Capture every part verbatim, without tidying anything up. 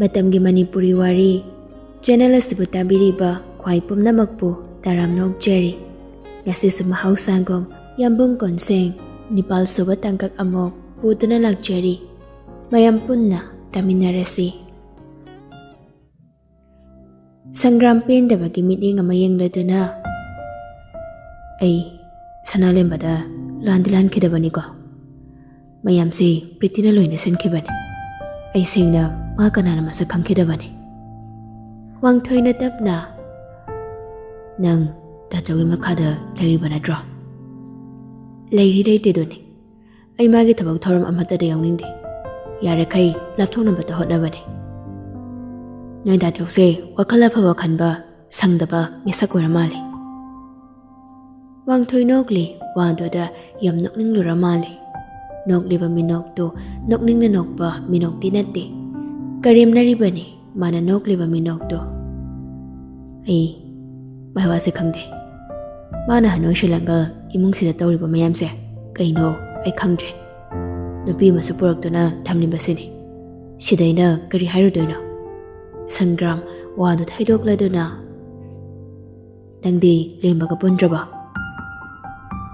ꯃꯇꯝꯒꯤ ꯃꯅꯤꯄꯨꯔꯤ ꯋꯥꯔꯤ ꯆꯦꯅꯦꯜ ꯑꯁꯤꯕꯨ ꯇꯥꯕꯤꯔꯤꯕ ꯈ꯭ꯋꯥꯏ ꯄꯨꯝꯅꯃꯛꯄꯨ ꯇꯔꯥꯝꯅ ꯑꯣꯛꯆꯔꯤ꯫ ꯉꯁꯤꯁꯨ ꯃꯍꯧꯁꯥꯒꯨꯝ ꯌꯥꯝꯕꯨꯡ ꯀꯣꯟꯁꯦꯡ ꯅꯤꯄꯥꯜ ꯁꯨꯕ ꯇꯥꯡꯀꯛ ꯑꯃꯨꯛ ꯄꯨꯗꯨꯅ ꯂꯥꯛꯆꯔꯤ꯫ ꯃꯌꯥꯝ ꯄꯨꯟꯅ ꯇꯥꯃꯤꯟꯅꯔꯁꯤ꯫ ꯁꯪꯒ꯭ꯔꯥꯝ ꯄꯦꯟꯗꯕꯒꯤ ꯃꯤꯠꯌꯦꯡ ꯑꯃ ꯌꯦꯡꯂꯗꯨꯅ, "ꯑꯩ ꯁꯅꯥꯂꯦꯝꯕꯗ ꯂꯥꯟꯗꯤ ꯂꯥꯟꯈꯤꯗꯕꯅꯤꯀꯣ꯫ ꯃꯌꯥꯝꯁꯤ ꯄ꯭ꯔꯤꯇꯤꯅ ꯂꯣꯏꯅ ꯁꯤꯟꯈꯤꯕꯅꯤ꯫ ꯑꯩ ꯁꯦꯡꯅ ꯃꯥ ꯀꯅꯥꯅ ꯃꯁꯛ ꯈꯪꯈꯤꯗꯕꯅꯤ꯫" ꯋꯥꯡꯊꯣꯏꯅ ꯇꯞꯅ, "ꯅꯪ ꯇꯥꯆꯧꯒꯤ ꯃꯈꯥꯗ ꯂꯩꯔꯤꯕ ꯅꯠꯇ꯭ꯔꯣ?" "ꯂꯩꯔꯤ ꯂꯩꯇꯦꯗꯨꯅꯤ꯫ ꯑꯩ ꯃꯥꯒꯤ ꯊꯕꯛ ꯊꯧꯔꯝ ꯑꯃꯠꯇꯗ ꯌꯥꯎꯅꯤꯡꯗꯦ꯫ ꯌꯥꯔꯤꯈꯩ ꯂꯥꯞꯊꯣꯛꯅꯕꯇ ꯍꯣꯠꯅꯕꯅꯤ꯫" "ꯅꯣꯏ ꯗꯥꯆꯧꯁꯦ ꯋꯥꯈꯜ ꯑꯐꯕ ꯈꯟꯕ ꯁꯪꯗꯕ ꯃꯤꯁꯛ ꯑꯣꯏꯔ ꯃꯥꯜꯂꯦ꯫" ꯋꯥꯡꯊꯣꯏ ꯅꯣꯛꯂꯤ꯫ ꯋꯥꯗꯨꯗ ꯌꯥꯝ ꯅꯣꯛꯅꯤꯡꯂꯨꯔ ꯃꯥꯜꯂꯦ꯫ ꯅꯣꯛꯂꯤꯕ ꯃꯤꯅꯣꯛꯇꯨ ꯅꯣꯛꯅꯤꯡꯅ ꯅꯣꯛꯄ ꯃꯤꯅꯣꯛꯇꯤ ꯅꯠꯇꯦ꯫ ꯀꯔꯦꯝꯅꯔꯤꯕꯅꯤ ꯃꯥꯅ ꯅꯣꯛꯂꯤꯕ ꯃꯤꯅꯣꯛꯇꯨ꯫ "ꯑꯩ ꯃꯥꯏ ꯋꯥꯁꯦ ꯈꯪꯗꯦ꯫ ꯃꯥꯅ ꯍꯟ ꯑꯣꯏꯁꯤꯜꯂꯒ ꯏꯃꯨꯡꯁꯤꯗ ꯇꯧꯔꯤꯕ ꯃꯌꯥꯝꯁꯦ ꯀꯩꯅꯣ ꯑꯩ ꯈꯪꯗ꯭ꯔꯦ꯫ ꯅꯨꯄꯤ ꯑꯃꯁꯨ ꯄꯨꯔꯛꯇꯨꯅ ꯊꯝꯂꯤꯕꯁꯤꯅꯤ꯫ ꯁꯤꯗ ꯑꯩꯅ ꯀꯔꯤ ꯍꯥꯏꯔꯨꯗꯣꯏꯅꯣ?" ꯁꯪꯒ꯭ꯔꯥꯝ ꯋꯥꯗꯨ ꯊꯩꯗꯣꯛꯂꯗꯨꯅ, "ꯅꯪꯗꯤ ꯂꯦꯝꯕꯒ ꯄꯨꯟꯗ꯭ꯔꯕꯣ?"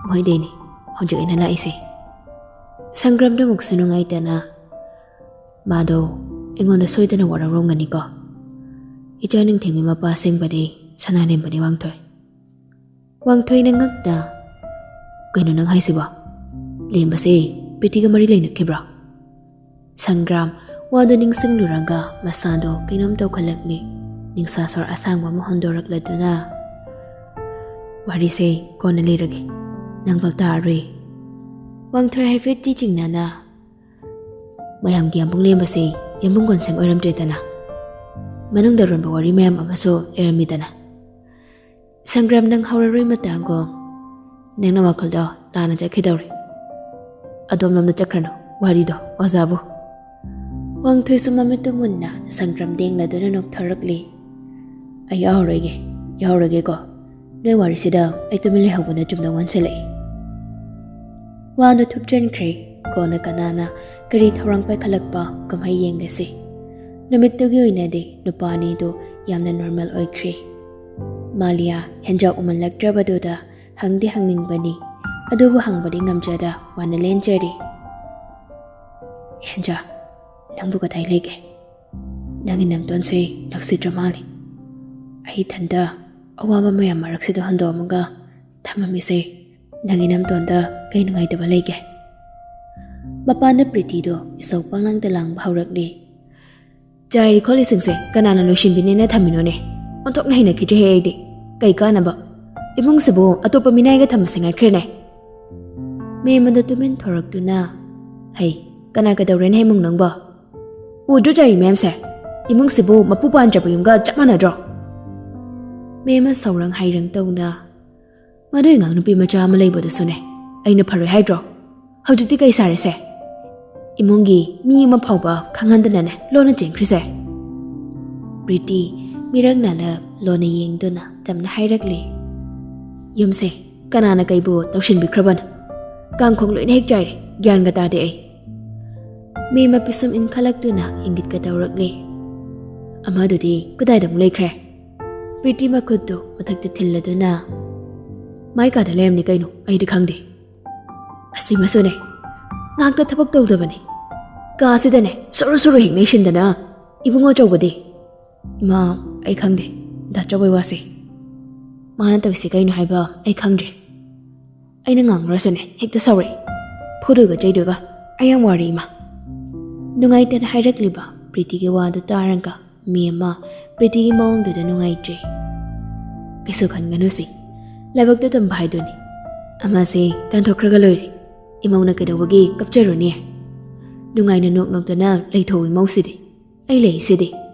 "ꯃꯣꯏꯗꯩꯅꯤ ꯍꯧꯖꯤꯛ ꯑꯩꯅ ꯂꯥꯛꯏꯁꯦ꯫" ꯁꯪꯒ꯭ꯔꯥꯝꯗꯣ ꯑꯃꯨꯛꯁꯨ ꯅꯨꯡꯉꯥꯏꯇꯅ, "ꯃꯥꯗꯣ ꯑꯩꯉꯣꯟꯗ ꯁꯣꯏꯗꯅ ꯋꯥꯔꯧꯔꯝꯒꯅꯤꯀꯣ꯫ ꯏꯆꯥ ꯅꯤꯡꯊꯦꯝꯒꯤ ꯃꯄꯥ ꯑꯁꯦꯡꯕꯗꯤ ꯁꯅꯥꯂꯦꯝꯕꯅꯤ, ꯋꯥꯡꯊꯣꯏ꯫" ꯋꯥꯡꯊꯣꯏꯅ ꯉꯛꯅ, "ꯀꯩꯅꯣ ꯅꯪ ꯍꯥꯏꯁꯤꯕꯣ? ꯂꯦꯝꯕꯁꯦ ꯄ꯭ꯔꯤꯇꯤꯒ ꯃꯔꯤ ꯂꯩꯅꯈꯤꯕ꯭ꯔꯣ?" ꯁꯪꯒ꯭ꯔꯥꯝ ꯋꯥꯗꯨ ꯅꯤꯡꯁꯤꯡꯂꯨꯔꯒ ꯃꯁꯥꯗꯣ ꯀꯩꯅꯣꯝ ꯇꯧꯈꯠꯂꯛꯂꯤ꯫ ꯅꯤꯡꯁꯥ ꯁꯣꯔ ꯑꯁꯥꯡꯕ ꯑꯃ ꯍꯣꯟꯗꯣꯔꯛꯂꯗꯨꯅ, "ꯋꯥꯔꯤꯁꯦ ꯀꯣꯟꯅ ꯂꯤꯔꯒꯦ꯫ ꯅꯪ ꯚꯥꯞ ꯇꯥꯔꯔꯣꯏ꯫" ꯋꯥꯡꯊꯣꯏ ꯍꯥꯏꯐꯦꯠꯇꯤ ꯆꯤꯡꯅꯅ, "ꯃꯌꯥꯝꯒꯤ ꯌꯥꯝꯕꯨꯡ ꯂꯦꯝꯕꯁꯦ ꯌꯥꯝꯕꯨꯡ ꯀꯣꯟꯁꯦꯡ ꯑꯣꯏꯔꯝꯗ꯭ꯔꯦꯗꯅ꯫ ꯃꯅꯨꯡꯗ ꯑꯔꯣꯟꯕ ꯋꯥꯔꯤ ꯃꯌꯥꯝ ꯑꯃꯁꯨ ꯂꯩꯔꯝꯃꯤꯗꯅ꯫" "ꯁꯪꯒ꯭ꯔꯥꯝ, ꯅꯪ ꯍꯧꯔꯔꯣꯏ ꯃꯇꯥꯒꯨꯝ꯫ ꯅꯪꯅ ꯋꯥꯈꯜꯗꯣ ꯂꯥꯟꯅ ꯆꯠꯈꯤꯗꯧꯔꯦ꯫ ꯑꯗꯣꯝꯂꯣꯝꯗ ꯆꯠꯈ꯭ꯔꯅꯨ, ꯋꯥꯔꯤꯗꯣ ꯑꯣꯖꯥꯕꯨ꯫" ꯋꯥꯡꯊꯣꯏꯁꯨ ꯃꯃꯤꯠꯇꯨ ꯃꯨꯟꯅ ꯁꯪꯒ꯭ꯔꯥꯝ ꯌꯦꯡꯂꯗꯨꯅ ꯅꯣꯛꯊꯔꯛꯂꯤ꯫ "ꯑꯩ ꯌꯥꯎꯔꯣꯏꯒꯦ, ꯌꯥꯎꯔꯣꯏꯒꯦꯀꯣ꯫ ꯅꯣꯏ ꯋꯥꯔꯤꯁꯤꯗ ꯑꯩ ꯇꯨꯃꯤꯟ ꯂꯩꯍꯧꯕꯅ ꯆꯨꯝꯗꯧ ꯃꯥꯟꯁꯤꯜꯂꯛꯏ꯫" ꯋꯥꯗꯨ ꯊꯨꯞꯆꯟꯈ꯭ꯔꯦ꯫ ꯀꯣꯟꯅ ꯀꯅꯥꯅ ꯀꯔꯤ ꯊꯧꯔꯥꯡ ꯄꯥꯏꯈꯠꯂꯛꯄ ꯀꯨꯝꯍꯩ ꯌꯦꯡꯂꯁꯤ꯫ ꯅꯨꯃꯤꯠꯇꯨꯒꯤ ꯑꯣꯏꯅꯗꯤ ꯅꯨꯄꯥ ꯑꯅꯤꯗꯨ ꯌꯥꯝꯅ ꯅꯣꯔꯃꯦꯜ ꯑꯣꯏꯈ꯭ꯔꯦ꯫ ꯃꯥꯂꯤꯌꯥ ꯍꯦꯟꯖꯥ ꯎꯃꯜꯂꯛꯇ꯭ꯔꯕꯗꯨꯗ ꯍꯪꯗꯤ ꯍꯪꯅꯤꯡꯕꯅꯤ, ꯑꯗꯨꯕꯨ ꯍꯪꯕꯗꯤ ꯉꯝꯖꯗ ꯋꯥꯅ ꯂꯦꯟꯖꯔꯤ꯫ "ꯍꯦꯟꯖꯥ, ꯅꯪꯕꯨ ꯀꯗꯥꯏ ꯂꯩꯒꯦ? ꯅꯪꯒꯤ ꯅꯝꯇꯣꯟꯁꯦ ꯅꯨꯡꯁꯤꯗ꯭ꯔ ꯃꯥꯜꯂꯦ꯫ ꯑꯩ ꯏꯊꯟꯇ ꯑꯋꯥꯕ ꯃꯌꯥꯝ ꯃꯔꯛꯁꯤꯗ ꯍꯨꯟꯗꯣꯛꯑꯝꯃꯒ ꯊꯝꯃꯝꯃꯤꯁꯦ ꯅꯪꯒꯤ ꯅꯝꯇꯣꯟꯗ ꯀꯩ ꯅꯨꯡꯉꯥꯏꯇꯕ ꯂꯩꯒꯦ?" ꯃꯄꯥꯟꯗ ꯄ꯭ꯔꯤꯇꯤꯗꯣ ꯏꯁꯧ ꯄꯪꯂꯥꯡꯗ ꯂꯥꯡꯕ ꯍꯧꯔꯛꯂꯦ꯫ "ꯆꯥꯏꯔꯤ ꯈꯣꯠꯂꯤꯁꯤꯡꯁꯦ ꯀꯅꯥꯅ ꯂꯣꯏꯁꯤꯟꯕꯤꯅꯦꯅ ꯊꯝꯃꯤꯅꯣꯅꯦ? ꯑꯣꯟꯊꯣꯛꯅ ꯍꯩꯅꯈꯤꯗ꯭ꯔꯦꯍꯦ ꯑꯩꯗꯤ꯫ ꯀꯩ ꯀꯥꯟꯅꯕ? ꯏꯃꯨꯡꯁꯤꯕꯨ ꯑꯇꯣꯞꯄ ꯃꯤꯅꯥꯏꯒ ꯊꯝꯕꯁꯦ ꯉꯥꯏꯈ꯭ꯔꯦꯅꯦ꯫" ꯃꯦꯝ ꯑꯗꯣ ꯇꯨꯃꯤꯟ ꯊꯣꯔꯛꯇꯨꯅ, "ꯍꯩ, ꯀꯅꯥ ꯀꯩꯗꯧꯔꯦꯅ ꯏꯃꯨꯡ ꯅꯪꯕꯣ? ꯎꯗ꯭ꯔꯣ ꯆꯥꯏꯔꯤ ꯃꯌꯥꯝꯁꯦ? ꯏꯃꯨꯡꯁꯤꯕꯨ ꯃꯄꯨ ꯄꯥꯟꯗ꯭ꯔꯕ ꯌꯨꯝꯒ ꯆꯞ ꯃꯥꯟꯅꯗ꯭ꯔꯣ?" ꯃꯦꯝ ꯑꯃ ꯁꯧꯔꯪ ꯍꯩꯔꯪ ꯇꯧꯅ, "ꯃꯗꯨꯏ ꯑꯉꯥꯡ ꯅꯨꯄꯤ ꯃꯆꯥ ꯑꯃ ꯂꯩꯕꯗꯨꯁꯨꯅꯦ ꯑꯩꯅ ꯐꯔꯣꯏ ꯍꯥꯏꯗ꯭ꯔꯣ? ꯍꯧꯖꯤꯛꯇꯤ ꯀꯩ ꯁꯥꯔꯦꯁꯦ? ꯏꯃꯨꯡꯒꯤ ꯃꯤ ꯑꯃ ꯐꯥꯎꯕ ꯈꯪꯍꯟꯗꯅꯅꯦ ꯂꯣꯟꯅ ꯆꯦꯟꯈ꯭ꯔꯤꯁꯦ?" ꯄ꯭ꯔꯤꯇꯤ ꯃꯤꯔꯛ ꯅꯥꯂꯛ ꯂꯣꯟꯅ ꯌꯦꯡꯗꯨꯅ ꯇꯞꯅ ꯍꯥꯏꯔꯛꯂꯤ꯫ "ꯌꯨꯝꯁꯦ ꯀꯅꯥꯅ ꯀꯩꯕꯨ ꯇꯧꯁꯤꯟꯕꯤꯈ꯭ꯔꯕꯅꯣ? ꯀꯥꯡꯈꯣꯡ ꯂꯣꯏꯅ ꯍꯦꯛ ꯆꯥꯏꯔꯦ, ꯒ꯭ꯌꯥꯟꯒ ꯇꯥꯗꯦ ꯑꯩ꯫" ꯃꯦꯝ ꯑꯃ ꯄꯤꯁꯨꯝ ꯏꯟꯈꯠꯂꯛꯇꯨꯅ ꯏꯪꯒꯤꯠꯀ ꯇꯧꯔꯛꯂꯦ꯫ "ꯑꯃꯗꯨꯗꯤ ꯀꯗꯥꯏꯗ ꯑꯃꯨꯛ ꯂꯩꯈ꯭ꯔꯦ?" ꯄ꯭ꯔꯤꯇꯤ ꯃꯈꯨꯠꯇꯨ ꯃꯊꯛꯇ ꯊꯤꯜꯂꯗꯨꯅ, "ꯃꯥꯏ ꯀꯥꯗ ꯂꯩꯔꯝꯅꯤ ꯀꯩꯅꯣ, ꯑꯩꯗꯤ ꯈꯪꯗꯦ꯫ ꯑꯁꯤꯃꯁꯨꯅꯦ, ꯉꯥꯛꯇ ꯊꯕꯛ ꯇꯧꯗꯕꯅꯦ꯫ ꯀꯥꯁꯤꯗꯅꯦ ꯁꯣꯔꯣ ꯁꯣꯔꯣ ꯍꯦꯛ ꯅꯩꯁꯤꯟꯗꯅ ꯏꯕꯨꯡꯉꯣ ꯑꯆꯧꯕꯗꯤ꯫" "ꯏꯃꯥ, ꯑꯩ ꯈꯪꯗꯦ ꯗꯥ ꯆꯧꯕꯩ ꯋꯥꯁꯦ꯫ ꯃꯥꯅ ꯇꯧꯔꯤꯁꯦ ꯀꯩꯅꯣ ꯍꯥꯏꯕ ꯑꯩ ꯈꯪꯗ꯭ꯔꯦ꯫ ꯑꯩꯅ ꯉꯥꯡꯉꯨꯔꯁꯨꯅꯦ ꯍꯦꯛꯇ ꯁꯥꯎꯔꯛꯏ꯫ ꯐꯨꯗꯣꯏꯒ ꯆꯩꯗꯣꯏꯒ꯫ ꯑꯩ ꯌꯥꯝ ꯋꯥꯔꯦ ꯏꯃꯥ꯫" ꯅꯨꯡꯉꯥꯏꯇꯅ ꯍꯥꯏꯔꯛꯂꯤꯕ ꯄ꯭ꯔꯤꯇꯤꯒꯤ ꯋꯥꯗꯨ ꯇꯥꯔꯒ ꯃꯦꯝ ꯑꯃ ꯄ꯭ꯔꯤꯇꯤꯒꯤ ꯃꯑꯣꯡꯗꯨꯗ ꯅꯨꯡꯉꯥꯏꯇ꯭ꯔꯦ꯫ "ꯀꯩꯁꯨ ꯈꯟꯒꯅꯨꯁꯤ, ꯂꯥꯏꯕꯛꯇ ꯇꯝꯕ ꯍꯥꯏꯗꯨꯅꯤ꯫ ꯑꯃꯁꯦ ꯇꯥꯟꯊꯣꯛꯈ꯭ꯔꯒ ꯂꯣꯏꯔꯦ꯫ ꯏꯃꯧꯅ ꯀꯩꯗꯧꯕꯒꯤ ꯀꯞꯆꯔꯨꯅꯤ? ꯅꯨꯡꯉꯥꯏꯅ ꯅꯣꯛ ꯅꯣꯛꯇꯅ ꯂꯩꯊꯣꯛꯎ ꯏꯃꯧꯁꯤꯗꯤ꯫ ꯑꯩ ꯂꯩꯔꯤꯁꯤꯗꯤ꯫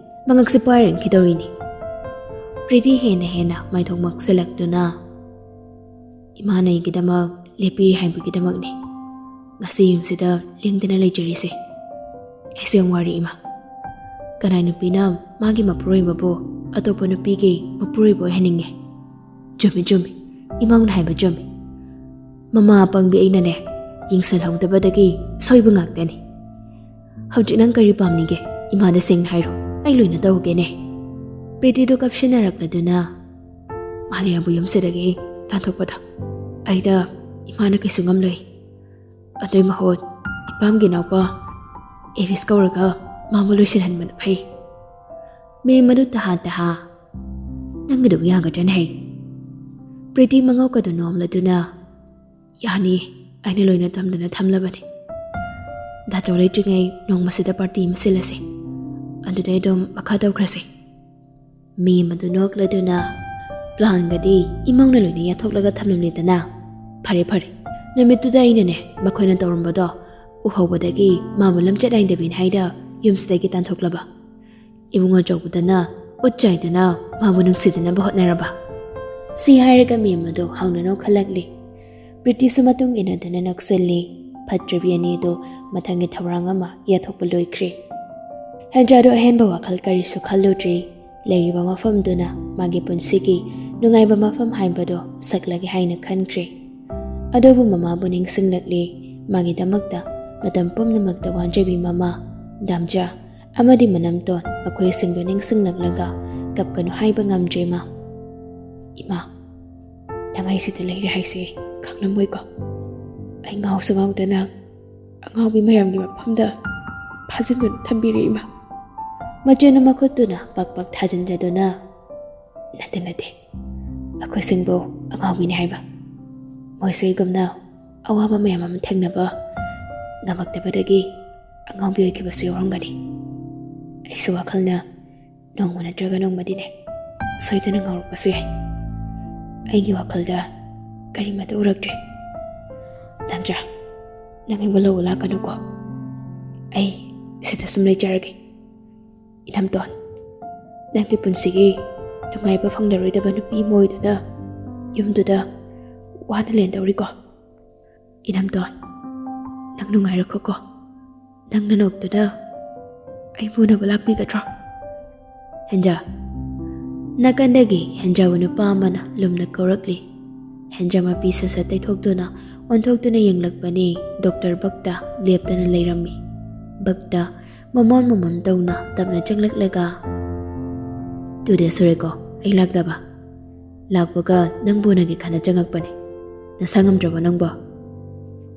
ꯃꯉꯛꯁꯦ ꯄꯥꯏꯔ ꯏꯟꯈꯤꯗꯧꯔꯤꯅꯤ꯫" ꯄ꯭ꯔꯤꯇꯤ ꯍꯦꯟꯅ ꯍꯦꯟꯅ ꯃꯥꯏꯊꯣꯡ ꯃꯛꯁꯤꯜꯂꯛꯇꯨꯅ, "ꯏꯃꯥꯅ ꯑꯩꯒꯤꯗꯃꯛ ꯂꯦꯞꯄꯤꯔꯤ ꯍꯥꯏꯕꯒꯤꯗꯃꯛꯅꯤ ꯉꯁꯤ ꯌꯨꯝꯁꯤꯗ ꯂꯦꯡꯗꯅ ꯂꯩꯖꯔꯤꯁꯦ꯫ ꯑꯩꯁꯨ ꯌꯥꯝ ꯋꯥꯔꯦ ꯏꯃꯥ꯫ ꯀꯅꯥ ꯅꯨꯄꯤꯅ ꯃꯥꯒꯤ ꯃꯄꯨꯔꯣꯏꯕꯕꯨ ꯑꯇꯣꯞꯄ ꯅꯨꯄꯤꯒꯤ ꯃꯄꯨꯔꯣꯏꯕ ꯑꯣꯏꯍꯟꯅꯤꯡꯉꯦ? ꯆꯨꯝꯃꯤ, ꯆꯨꯝꯃꯤ꯫ ꯏꯃꯧꯅ ꯍꯥꯏꯕ ꯆꯨꯝꯃꯤ꯫ ꯃꯃꯥ ꯑꯄꯪꯕꯤ ꯑꯩꯅꯅꯦ, ꯌꯦꯡꯁꯤꯜꯍꯧꯗꯕꯗꯒꯤ ꯁꯣꯏꯕ ꯉꯥꯛꯇꯅꯤ꯫ ꯍꯧꯖꯤꯛ ꯅꯪ ꯀꯔꯤ ꯄꯥꯝꯂꯤꯒꯦ? "ꯏꯃꯥꯗ ꯁꯦꯡꯅ ꯍꯥꯏꯔꯣ, ꯑꯩ ꯂꯣꯏꯅ ꯇꯧꯒꯦꯅꯦ꯫" ꯄ꯭ꯔꯤꯇꯤꯗꯨ ꯀꯞꯁꯤꯟꯅꯔꯛꯂꯗꯨꯅ, "ꯃꯥꯂꯤꯌꯥꯕꯨ ꯌꯨꯝꯁꯤꯗꯒꯤ ꯇꯥꯟꯊꯣꯛꯄꯗ ꯑꯩꯗ ꯏꯃꯥꯅ ꯀꯩꯁꯨ ꯉꯝꯂꯣꯏ꯫ ꯑꯗꯨꯏ ꯃꯍꯨꯠ ꯏꯄꯥꯝꯒꯤ ꯏꯅꯥꯎꯄꯥ ꯑꯦꯔꯤꯁ ꯀꯧꯔꯒ ꯃꯥꯕꯨ ꯂꯣꯏꯁꯤꯟꯍꯟꯕꯅ ꯐꯩ꯫" ꯃꯦꯝ ꯑꯗꯨ ꯇꯍꯥ ꯇꯍꯥ, "ꯅꯪꯒꯤꯗꯨꯕꯨ ꯌꯥꯒꯗ꯭ꯔꯅꯦ ꯍꯩ?" ꯄ꯭ꯔꯤꯇꯤ ꯃꯉꯧꯀꯗꯨ ꯅꯣꯝꯂꯗꯨꯅ, "ꯌꯥꯅꯤ, ꯑꯩꯅ ꯂꯣꯏꯅ ꯇꯝꯗꯨꯅ ꯊꯝꯂꯕꯅꯤ꯫ ꯗꯥꯇꯣ ꯂꯩꯇ꯭ꯔꯤꯉꯩ ꯅꯣꯡꯃꯁꯤꯗ ꯄꯥꯔꯇꯤ ꯑꯃ ꯁꯤꯜꯂꯁꯤ꯫ ꯑꯗꯨꯗꯩ ꯑꯗꯨꯝ ꯃꯈꯥ ꯇꯧꯈ꯭ꯔꯁꯤ꯫" ꯃꯦꯝ ꯑꯗꯨ ꯅꯣꯛꯂꯗꯨꯅ, "ꯄ꯭ꯂꯥꯟꯒꯗꯤ ꯏꯃꯧꯅ ꯂꯣꯏꯅ ꯌꯥꯊꯣꯛꯂꯒ ꯊꯝꯂꯝꯂꯦꯗꯅ꯫ ꯐꯔꯦ, ꯐꯔꯦ꯫ ꯅꯨꯃꯤꯠꯇꯨꯗ ꯑꯩꯅꯅꯦ, ꯃꯈꯣꯏꯅ ꯇꯧꯔꯝꯕꯗꯣ ꯎꯍꯧꯕꯗꯒꯤ ꯃꯥꯕꯨ ꯂꯝꯆꯠ ꯅꯥꯏꯗꯕꯤꯅꯤ ꯍꯥꯏꯗ ꯌꯨꯝꯁꯤꯗꯒꯤ ꯇꯥꯟꯊꯣꯛꯂꯕ꯫ ꯏꯕꯨꯡ ꯑꯆꯧꯕꯗꯅ ꯎꯠ ꯆꯥꯏꯗꯅ ꯃꯥꯕꯨ ꯅꯨꯡꯁꯤꯗꯅꯕ ꯍꯣꯠꯅꯔꯕ꯫" ꯁꯤ ꯍꯥꯏꯔꯒ ꯃꯦꯝ ꯑꯗꯨ ꯍꯧꯅ ꯅꯣꯛꯈꯠꯂꯛꯂꯤ꯫ ꯄ꯭ꯔꯤꯇꯤꯁꯨ ꯃꯇꯨꯡ ꯏꯟꯅꯗꯨꯅ ꯅꯣꯛꯁꯤꯜꯂꯤ꯫ ꯐꯠꯇ꯭ꯔꯕꯤ ꯑꯅꯤꯗꯨ ꯃꯊꯪꯒꯤ ꯊꯧꯔꯥꯡ ꯑꯃ ꯌꯥꯊꯣꯛꯄ ꯂꯣꯏꯈ꯭ꯔꯦ꯫ ꯍꯦꯟꯖꯥꯗꯨ ꯑꯍꯦꯟꯕ ꯋꯥꯈꯜ ꯀꯔꯤꯁꯨ ꯈꯜꯂꯨꯗ꯭ꯔꯤ꯫ ꯂꯩꯔꯤꯕ ꯃꯐꯝꯗꯨꯅ ꯃꯥꯒꯤ ꯄꯨꯟꯁꯤꯒꯤ ꯅꯨꯡꯉꯥꯏꯕ ꯃꯐꯝ ꯍꯥꯏꯕꯗꯨ ꯁꯛꯂꯒꯦ ꯍꯥꯏꯅ ꯈꯟꯈ꯭ꯔꯦ꯫ ꯑꯗꯨꯕꯨ ꯃꯃꯥꯕꯨ ꯅꯤꯡꯁꯤꯡꯂꯛꯂꯤ꯫ ꯃꯥꯒꯤꯗꯃꯛꯇ ꯃꯇꯝ ꯄꯨꯝꯅꯃꯛꯇ ꯋꯥꯟꯖꯕꯤ ꯃꯃꯥ, ꯗꯥꯝꯖꯥ ꯑꯃꯗꯤ ꯃꯅꯝꯇꯣꯟ, ꯃꯈꯣꯏꯁꯤꯡꯗꯨ ꯅꯤꯡꯁꯤꯡꯂꯛꯂꯒ ꯀꯞꯀꯅꯨ ꯍꯥꯏꯕ ꯉꯝꯗ꯭ꯔꯦ ꯃꯥ꯫ "ꯏꯃꯥ, ꯅꯪ ꯑꯩ ꯁꯤꯗ ꯂꯩꯔꯦ ꯍꯥꯏꯁꯦ ꯈꯪꯂꯝꯃꯣꯏꯀꯣ? ꯑꯩ ꯉꯥꯎꯁꯨ ꯉꯥꯎꯗꯅ ꯑꯉꯥꯎꯕꯤ ꯃꯌꯥꯝꯒꯤ ꯃꯐꯝꯗ ꯐꯥꯖꯤꯟꯗꯨꯅ ꯊꯝꯕꯤꯔꯦ ꯏꯃꯥ꯫" ꯃꯆꯦꯅ ꯃꯈꯨꯠꯇꯨꯅ ꯄꯛ ꯄꯛ ꯊꯥꯖꯤꯟꯖꯗꯨꯅ, "ꯅꯠꯇꯦ, ꯅꯠꯇꯦ, ꯑꯩꯈꯣꯏꯁꯤꯡꯕꯨ ꯑꯉꯥꯎꯕꯤꯅꯤ ꯍꯥꯏꯕ꯫ ꯃꯣꯏꯁꯨ ꯑꯩꯒꯨꯝꯅ ꯑꯋꯥꯕ ꯃꯌꯥꯝ ꯑꯃ ꯊꯦꯡꯅꯕ ꯉꯝꯃꯛꯇꯕꯗꯒꯤ ꯑꯉꯥꯎꯕꯤ ꯑꯣꯏꯈꯤꯕꯁꯨ ꯌꯥꯎꯔꯝꯒꯅꯤ꯫ ꯑꯩꯁꯨ ꯋꯥꯈꯜꯅ ꯅꯣꯡꯃ ꯅꯠꯇ꯭ꯔꯒ ꯅꯣꯡꯃꯗꯤꯅꯦ, ꯁꯣꯏꯗꯅ ꯉꯥꯎꯔꯛꯄꯁꯨ ꯌꯥꯏ꯫ ꯑꯩꯒꯤ ꯋꯥꯈꯜꯗ ꯀꯔꯤꯃꯠꯇ ꯎꯔꯛꯇ꯭ꯔꯦ꯫ ꯗꯥꯝꯖꯥ, ꯅꯪ ꯑꯩꯕꯨ ꯂꯧꯕ ꯂꯥꯛꯀꯅꯨꯀꯣ꯫ ꯑꯩ ꯁꯤꯗ ꯁꯨꯝ ꯂꯩꯖꯔꯒꯦ꯫ ꯏꯅꯝꯇꯣꯟ, ꯅꯪꯗꯤ ꯄꯨꯟꯁꯤꯒꯤ ꯅꯨꯡꯉꯥꯏꯕ ꯐꯪꯂꯔꯣꯏꯗꯕ ꯅꯨꯄꯤ ꯑꯃ ꯑꯣꯏꯗꯨꯅ ꯌꯨꯝꯗꯨꯗ ꯋꯥꯅ ꯂꯦꯟꯗꯧꯔꯤꯀꯣ꯫ ꯏꯅꯝꯇꯣꯟ, ꯅꯪ ꯅꯨꯡꯉꯥꯏꯔꯛꯈꯣꯀꯣ꯫ ꯅꯪ ꯅꯅꯣꯛꯇꯨꯗ ꯑꯩꯕꯨ ꯎꯅꯕ ꯂꯥꯛꯄꯤꯒꯗ꯭ꯔꯣ?" ꯍꯦꯟꯖꯥ꯫ ꯅꯥꯀꯟꯗꯒꯤ ꯍꯦꯟꯖꯥꯕ ꯅꯨꯄꯥ ꯑꯃꯅ ꯂꯨꯝꯅ ꯀꯧꯔꯛꯂꯤ꯫ ꯍꯦꯟꯖꯥ ꯃꯄꯤ ꯁꯠ ꯁꯠ ꯇꯩꯊꯣꯛꯇꯨꯅ ꯑꯣꯟꯊꯣꯛꯇꯨꯅ ꯌꯦꯡꯂꯛꯄꯅꯤ꯫ ꯗꯣꯛꯇꯔ ꯕꯛꯇ ꯂꯦꯞꯇꯅ ꯂꯩꯔꯝꯃꯤ꯫ ꯕꯛꯇ ꯃꯃꯣꯟ ꯃꯃꯣꯟ ꯇꯧꯅ ꯇꯞꯅ ꯆꯪꯂꯛꯂꯒ, "Two days ꯁꯨꯔꯦꯀꯣ ꯑꯩ ꯂꯥꯛꯇꯕ꯫ ꯂꯥꯛꯄꯒ ꯅꯪꯕꯨ ꯎꯅꯒꯦ ꯈꯟꯅ ꯆꯪꯉꯛꯄꯅꯦ꯫ ꯅꯁꯥ ꯉꯝꯗ꯭ꯔꯕꯣ ꯅꯪꯕꯣ?"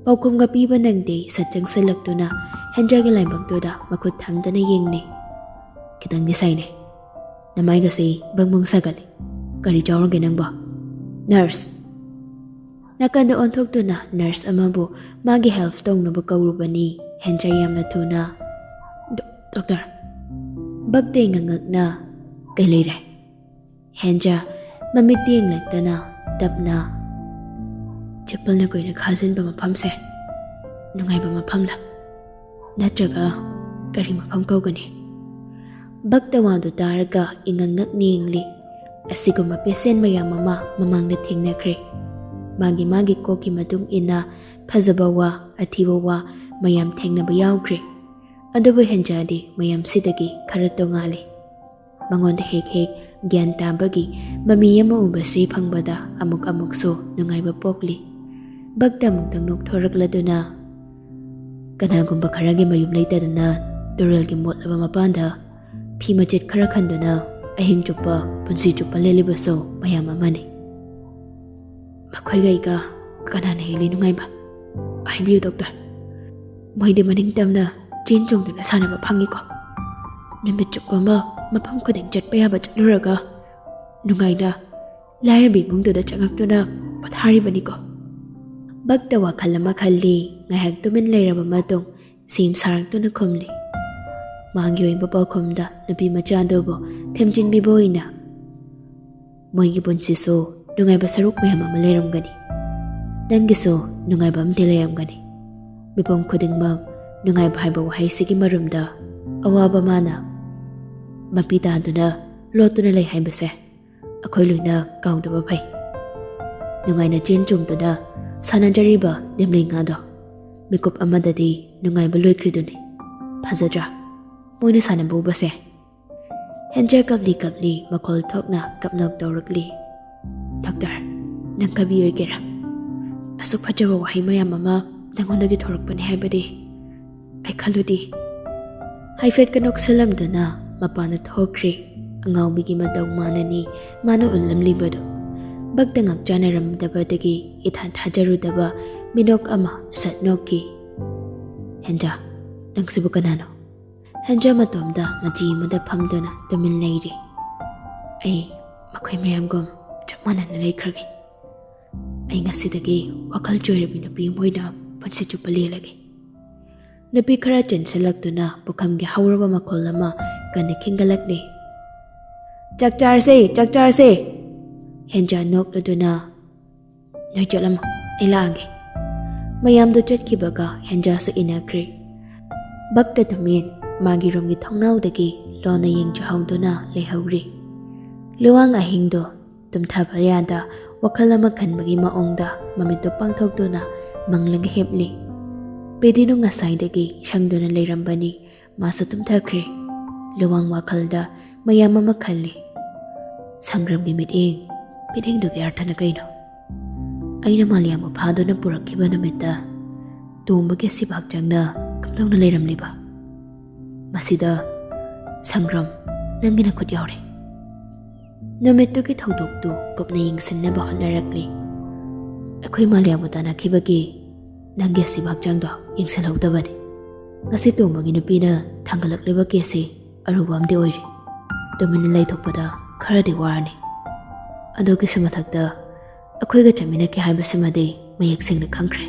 ꯄꯥꯎꯈꯨꯝꯒ ꯄꯤꯕ ꯅꯪꯗꯦ, ꯁꯠ ꯆꯪꯁꯤꯜꯂꯛꯇꯨꯅ ꯍꯦꯟꯖꯥꯒꯤ ꯂꯥꯏꯕꯛꯇꯨꯗ ꯃꯈꯨꯠ ꯊꯝꯗꯨꯅ ꯌꯦꯡꯂꯤ꯫ "ꯈꯤꯇꯪꯗꯤ ꯁꯥꯏꯅꯦ꯫ ꯅꯃꯥꯏꯒꯁꯤ ꯕꯪ ꯕꯪ ꯁꯥꯒꯠꯂꯤ꯫ ꯀꯔꯤ ꯆꯥꯎꯔꯒꯦ ꯅꯪꯕꯣ?" "Nurse!" ꯅꯥꯀꯟꯗ ꯑꯣꯟꯊꯣꯛꯇꯨꯅ nurse ꯑꯃꯕꯨ ꯃꯥꯒꯤ help ꯇꯧꯅꯕ ꯀꯧꯔꯨꯕꯅꯤ ꯍꯦꯟꯖꯥ ꯌꯥꯝꯅ ꯊꯨꯅ꯫ "Doctor!" ꯕꯛꯇ ꯉꯉꯛꯅ, "ꯀꯩ ꯂꯩꯔꯦ?" ꯍꯦꯟꯖꯥ ꯃꯃꯤꯠ ꯌꯦꯡꯂꯛꯇꯅ ꯇꯞꯅ, "ꯆꯦꯄꯜꯅ ꯀꯨꯏꯅ ꯈꯥꯖꯤꯟꯕ ꯃꯐꯝꯁꯦ ꯅꯨꯡꯉꯥꯏꯕ ꯃꯐꯝꯂ? ꯅꯠꯇ꯭ꯔꯒ ꯀꯔꯤ ꯃꯐꯝ ꯀꯧꯒꯅꯤ?" ꯕꯛꯇ ꯋꯥꯗꯨ ꯇꯥꯔꯒ ꯏꯉꯛ ꯉꯛꯅ ꯌꯦꯡꯂꯤ꯫ ꯑꯁꯤꯒꯨꯝꯕ patient ꯃꯌꯥꯝ ꯑꯃ ꯃꯃꯥꯡꯗ ꯊꯦꯡꯅꯈ꯭ꯔꯦ꯫ ꯃꯥꯒꯤ ꯃꯥꯒꯤ ꯀꯣꯛꯀꯤ ꯃꯇꯨꯡ ꯏꯟꯅ ꯐꯖꯕ ꯋꯥ, ꯑꯊꯤꯕ ꯋꯥ ꯃꯌꯥꯝ ꯊꯦꯡꯅꯕ ꯌꯥꯎꯈ꯭ꯔꯦ꯫ ꯑꯗꯨꯕꯨ ꯍꯦꯟꯖꯥꯗꯤ ꯃꯌꯥꯝꯁꯤꯗꯒꯤ ꯈꯔ ꯇꯣꯉꯥꯜꯂꯤ꯫ ꯃꯉꯣꯟꯗ ꯍꯦꯛ ꯍꯦꯛ ꯒ꯭ꯌꯥꯟ ꯇꯥꯕꯒꯤ ꯃꯃꯤ ꯑꯃ ꯎꯕꯁꯤ ꯐꯪꯕꯗ ꯑꯃꯨꯛ ꯑꯃꯨꯛꯁꯨ ꯅꯨꯡꯉꯥꯏꯕ ꯄꯣꯛꯂꯤ꯫ ꯕꯛꯇ ꯑꯃꯨꯛꯇꯪ ꯅꯣꯛꯊꯣꯔꯛꯂꯗꯨꯅ, "ꯀꯅꯥꯒꯨꯝꯕ ꯈꯔꯒꯤ ꯃꯌꯨꯝ ꯂꯩꯇꯗꯅ ꯇꯨꯔꯦꯜꯒꯤ ꯃꯣꯠꯂꯕ ꯃꯄꯥꯟꯗ ꯐꯤ ꯃꯆꯦꯠ ꯈꯔ ꯈꯟꯗꯨꯅ ꯑꯍꯤꯡ ꯆꯨꯞꯄ, ꯄꯨꯟꯁꯤ ꯆꯨꯞꯄ ꯂꯦꯜꯂꯤꯕꯁꯨ ꯃꯌꯥꯝ ꯑꯃꯅꯤ꯫ ꯃꯈꯣꯏꯒ ꯑꯩꯒ ꯀꯅꯥꯅ ꯍꯦꯜꯂꯤ ꯅꯨꯡꯉꯥꯏꯕ? ꯍꯥꯏꯕꯤꯌꯨ, doctor꯫ ꯃꯣꯏꯗꯤ ꯃꯅꯤꯡ ꯇꯝꯅ ꯆꯦꯟ ꯆꯣꯡꯗꯨꯅ ꯁꯥꯟꯅꯕ ꯐꯪꯉꯤꯀꯣ꯫ ꯅꯨꯃꯤꯠ ꯆꯨꯞꯄ ꯑꯃ ꯃꯐꯝ ꯈꯨꯗꯤꯡ ꯆꯠꯄ ꯌꯥꯕ ꯆꯠꯂꯨꯔꯒ ꯅꯨꯡꯉꯥꯏꯅ ꯂꯥꯏꯔꯕ ꯏꯃꯨꯡꯗꯨꯗ ꯆꯪꯉꯛꯇꯨꯅ ꯄꯣꯊꯥꯔꯤꯕꯅꯤꯀꯣ꯫" ꯕꯛꯇ ꯋꯥꯈꯜ ꯑꯃ ꯈꯜꯂꯤ꯫ ꯉꯥꯏꯍꯥꯛ ꯇꯨꯃꯤꯟ ꯂꯩꯔꯕ ꯃꯇꯨꯡ ꯁꯦꯝ ꯁꯥꯔꯛꯇꯨꯅ ꯈꯨꯝꯂꯤ꯫ ꯃꯥꯒꯤ ꯑꯣꯏꯕ ꯄꯥꯎꯈꯨꯝꯗ ꯅꯨꯄꯤ ꯃꯆꯥ ꯑꯗꯨꯕꯨ ꯊꯦꯝꯖꯤꯟꯕꯤꯕ ꯑꯣꯏꯅ, "ꯃꯣꯏꯒꯤ ꯄꯨꯟꯁꯤꯁꯨ ꯅꯨꯡꯉꯥꯏꯕ ꯁꯔꯨꯛ ꯃꯌꯥꯝ ꯑꯃ ꯂꯩꯔꯝꯒꯅꯤ꯫ ꯅꯪꯒꯤꯁꯨ ꯅꯨꯡꯉꯥꯏꯕ ꯑꯃꯗꯤ ꯂꯩꯔꯝꯒꯅꯤ꯫ ꯃꯤꯄꯨꯝ ꯈꯨꯗꯤꯡꯃꯛ ꯅꯨꯡꯉꯥꯏꯕ ꯍꯥꯏꯕ ꯋꯥꯍꯩꯁꯤꯒꯤ ꯃꯔꯨꯝꯗ ꯑꯋꯥꯕ ꯃꯥꯅ ꯃꯄꯤ ꯇꯥꯗꯨꯅ ꯂꯣꯠꯇꯨꯅ ꯂꯩ ꯍꯥꯏꯕꯁꯦ ꯑꯩꯈꯣꯏ ꯂꯣꯏꯅ ꯀꯥꯎꯗꯕ ꯐꯩ꯫ ꯅꯨꯡꯉꯥꯏꯅ ꯆꯦꯟ ꯆꯣꯡꯗꯨꯅ ꯁꯥꯟꯅꯖꯔꯤꯕ ꯂꯦꯝꯂꯩ ꯉꯥꯗꯣ ꯃꯤꯀꯨꯞ ꯑꯃꯗꯗꯤ ꯅꯨꯡꯉꯥꯏꯕ ꯂꯣꯏꯈ꯭ꯔꯤꯗꯨꯅꯤ꯫ ꯐꯖꯗ꯭ꯔꯥ ꯃꯣꯏꯅ ꯁꯥꯟꯅꯕ ꯎꯕꯁꯦ?" ꯍꯦꯟꯖꯥ ꯀꯞꯂꯤ ꯀꯞꯂꯤ ꯃꯈꯣꯜ ꯊꯣꯛꯅ ꯀꯞꯅꯣꯛ ꯇꯧꯔꯛꯂꯤ꯫ "Doctor, ꯅꯪ ꯀꯕꯤ ꯑꯣꯏꯒꯦꯔꯥ? ꯑꯁꯨꯛ ꯐꯖꯕ ꯋꯥꯍꯩ ꯃꯌꯥꯝ ꯑꯃ ꯅꯪꯉꯣꯟꯗꯒꯤ ꯊꯣꯔꯛꯄꯅꯤ ꯍꯥꯏꯕꯗꯤ ꯑꯩ ꯈꯜꯂꯨꯗꯦ꯫" ꯍꯥꯏꯐꯦꯠꯀ ꯅꯣꯛꯁꯜꯂꯝꯗꯨꯅ ꯃꯄꯥꯟꯗ ꯊꯣꯛꯈ꯭ꯔꯦ꯫ ꯑꯉꯥꯎꯕꯤꯒꯤ ꯃꯇꯧ ꯃꯥꯅꯅꯤ ꯃꯥꯅ ꯎꯠꯂꯝꯂꯤꯕꯗꯨ꯫ ꯚꯛꯇ ꯉꯥꯛꯆꯥꯅꯔꯝꯗꯕꯗꯒꯤ ꯏꯊꯥ ꯊꯥꯖꯔꯨꯗꯕ ꯃꯤꯅꯣꯛ ꯑꯃ ꯁꯠ ꯅꯣꯛꯈꯤ꯫ "ꯍꯦꯟꯖꯥ, ꯅꯪꯁꯤꯕꯨ ꯀꯅꯥꯅꯣ?" ꯍꯦꯟꯖꯥ ꯃꯇꯣꯝꯗ ꯃꯆꯤ ꯑꯃꯗ ꯐꯝꯗꯨꯅ ꯇꯨꯃꯤꯟ ꯂꯩꯔꯤ꯫ "ꯑꯩ ꯃꯈꯣꯏ ꯃꯌꯥꯝꯒꯨꯝ ꯆꯞ ꯃꯥꯟꯅꯅ ꯂꯩꯈ꯭ꯔꯒꯦ꯫ ꯑꯩ ꯉꯁꯤꯗꯒꯤ ꯋꯥꯈꯜ ꯆꯣꯏꯔꯕꯤ ꯅꯨꯄꯤ ꯑꯃ ꯑꯣꯏꯅ ꯄꯨꯟꯁꯤ ꯆꯨꯞꯄ ꯂꯦꯜꯂꯒꯦ꯫" ꯅꯨꯄꯤ ꯈꯔ ꯆꯦꯟꯁꯤꯜꯂꯛꯇꯨꯅ ꯄꯨꯈꯝꯒꯤ ꯍꯧꯔꯕ ꯃꯈꯣꯜ ꯑꯃ ꯀꯟꯅ ꯈꯤꯡꯒꯠꯂꯛꯂꯤ꯫ "ꯆꯥꯛ ꯆꯥꯔꯁꯦ, ꯆꯥꯛ ꯆꯥꯔꯁꯦ!" ꯍꯦꯟꯖꯥ ꯅꯣꯛꯂꯗꯨꯅ, "ꯅꯣꯏ ꯆꯠꯂꯝꯃꯣ, ꯑꯩ ꯂꯥꯛꯑꯒꯦ꯫" ꯃꯌꯥꯝꯗꯨ ꯆꯠꯈꯤꯕꯒ ꯍꯦꯟꯖꯥꯁꯨ ꯏꯟꯅꯈ꯭ꯔꯦ꯫ ꯚꯛꯇ ꯇꯨꯃꯤꯟ ꯃꯥꯒꯤ ꯔꯨꯝꯒꯤ ꯊꯣꯡꯅꯥꯎꯗꯒꯤ ꯂꯣꯟꯅ ꯌꯦꯡꯖꯍꯧꯗꯨꯅ ꯂꯩꯍꯧꯔꯤ꯫ ꯂꯨꯋꯥꯡ ꯑꯍꯤꯡꯗꯣ ꯇꯨꯝꯊꯕ ꯌꯥꯗ ꯋꯥꯈꯜ ꯑꯃ ꯈꯟꯕꯒꯤ ꯃꯑꯣꯡꯗ ꯃꯃꯤꯠꯇꯨ ꯄꯥꯡꯊꯣꯛꯇꯨꯅ ꯃꯪꯂꯒ ꯍꯤꯞꯂꯤ꯫ ꯄ꯭ꯔꯤꯇꯤꯗꯨ ꯉꯁꯥꯏꯗꯒꯤ ꯁꯪꯗꯨꯅ ꯂꯩꯔꯝꯕꯅꯤ꯫ ꯃꯥꯁꯨ ꯇꯨꯝꯊꯈ꯭ꯔꯦ꯫ ꯂꯨꯋꯥꯡ ꯋꯥꯈꯜꯗ ꯃꯌꯥꯝ ꯑꯃ ꯈꯜꯂꯤ꯫ ꯁꯪꯒ꯭ꯔꯝꯒꯤ ꯃꯤꯠꯌꯦꯡ, ꯃꯤꯠꯌꯦꯡꯗꯨꯒꯤ ꯑꯔꯊꯅ ꯀꯩꯅꯣ? ꯑꯩꯅ ꯃꯥꯂꯦꯝꯕꯨ ꯐꯥꯗꯨꯅ ꯄꯨꯔꯛꯈꯤꯕ ꯅꯨꯃꯤꯠꯇ ꯇꯣꯝꯕꯒꯤ ꯑꯁꯤꯕ ꯍꯛꯆꯥꯡꯅ ꯀꯝꯗꯧꯅ ꯂꯩꯔꯝꯂꯤꯕ? ꯃꯁꯤꯗ ꯁꯪꯒ꯭ꯔꯝ, ꯅꯪꯒꯤ ꯅꯈꯨꯠ ꯌꯥꯎꯔꯦ꯫ ꯅꯨꯃꯤꯠꯇꯨꯒꯤ ꯊꯧꯗꯣꯛꯇꯨ ꯀꯨꯞꯅ ꯌꯦꯡꯁꯤꯟꯅꯕ ꯍꯣꯠꯅꯔꯛꯂꯤ꯫ ꯑꯩꯈꯣꯏ ꯃꯥꯂꯦꯝꯕꯨ ꯇꯥꯟꯅꯈꯤꯕꯒꯤ ꯅꯪꯒꯤ ꯑꯁꯤꯕ ꯍꯛꯆꯥꯡꯗꯣ ꯌꯦꯡꯁꯤꯜꯍꯧꯗꯕꯅꯤ꯫ ꯉꯁꯤ ꯇꯣꯝꯕꯒꯤ ꯅꯨꯄꯤꯅ ꯊꯥꯡꯒꯠꯂꯛꯂꯤꯕ ꯀꯦꯁꯁꯤ ꯑꯔꯨꯕ ꯑꯃꯗꯤ ꯑꯣꯏꯔꯤ꯫ ꯇꯨꯃꯤꯟꯅ ꯂꯩꯊꯣꯛꯄꯗ ꯈꯔꯗꯤ ꯋꯥꯔꯅꯤ꯫ ꯑꯗꯨꯒꯤꯁꯨ ꯃꯊꯛꯇ ꯑꯩꯈꯣꯏꯒ ꯆꯠꯃꯤꯟꯅꯈꯤ ꯍꯥꯏꯕꯁꯤꯃꯗꯤ ꯃꯌꯦꯛ ꯁꯦꯡꯅ ꯈꯪꯈ꯭ꯔꯦ꯫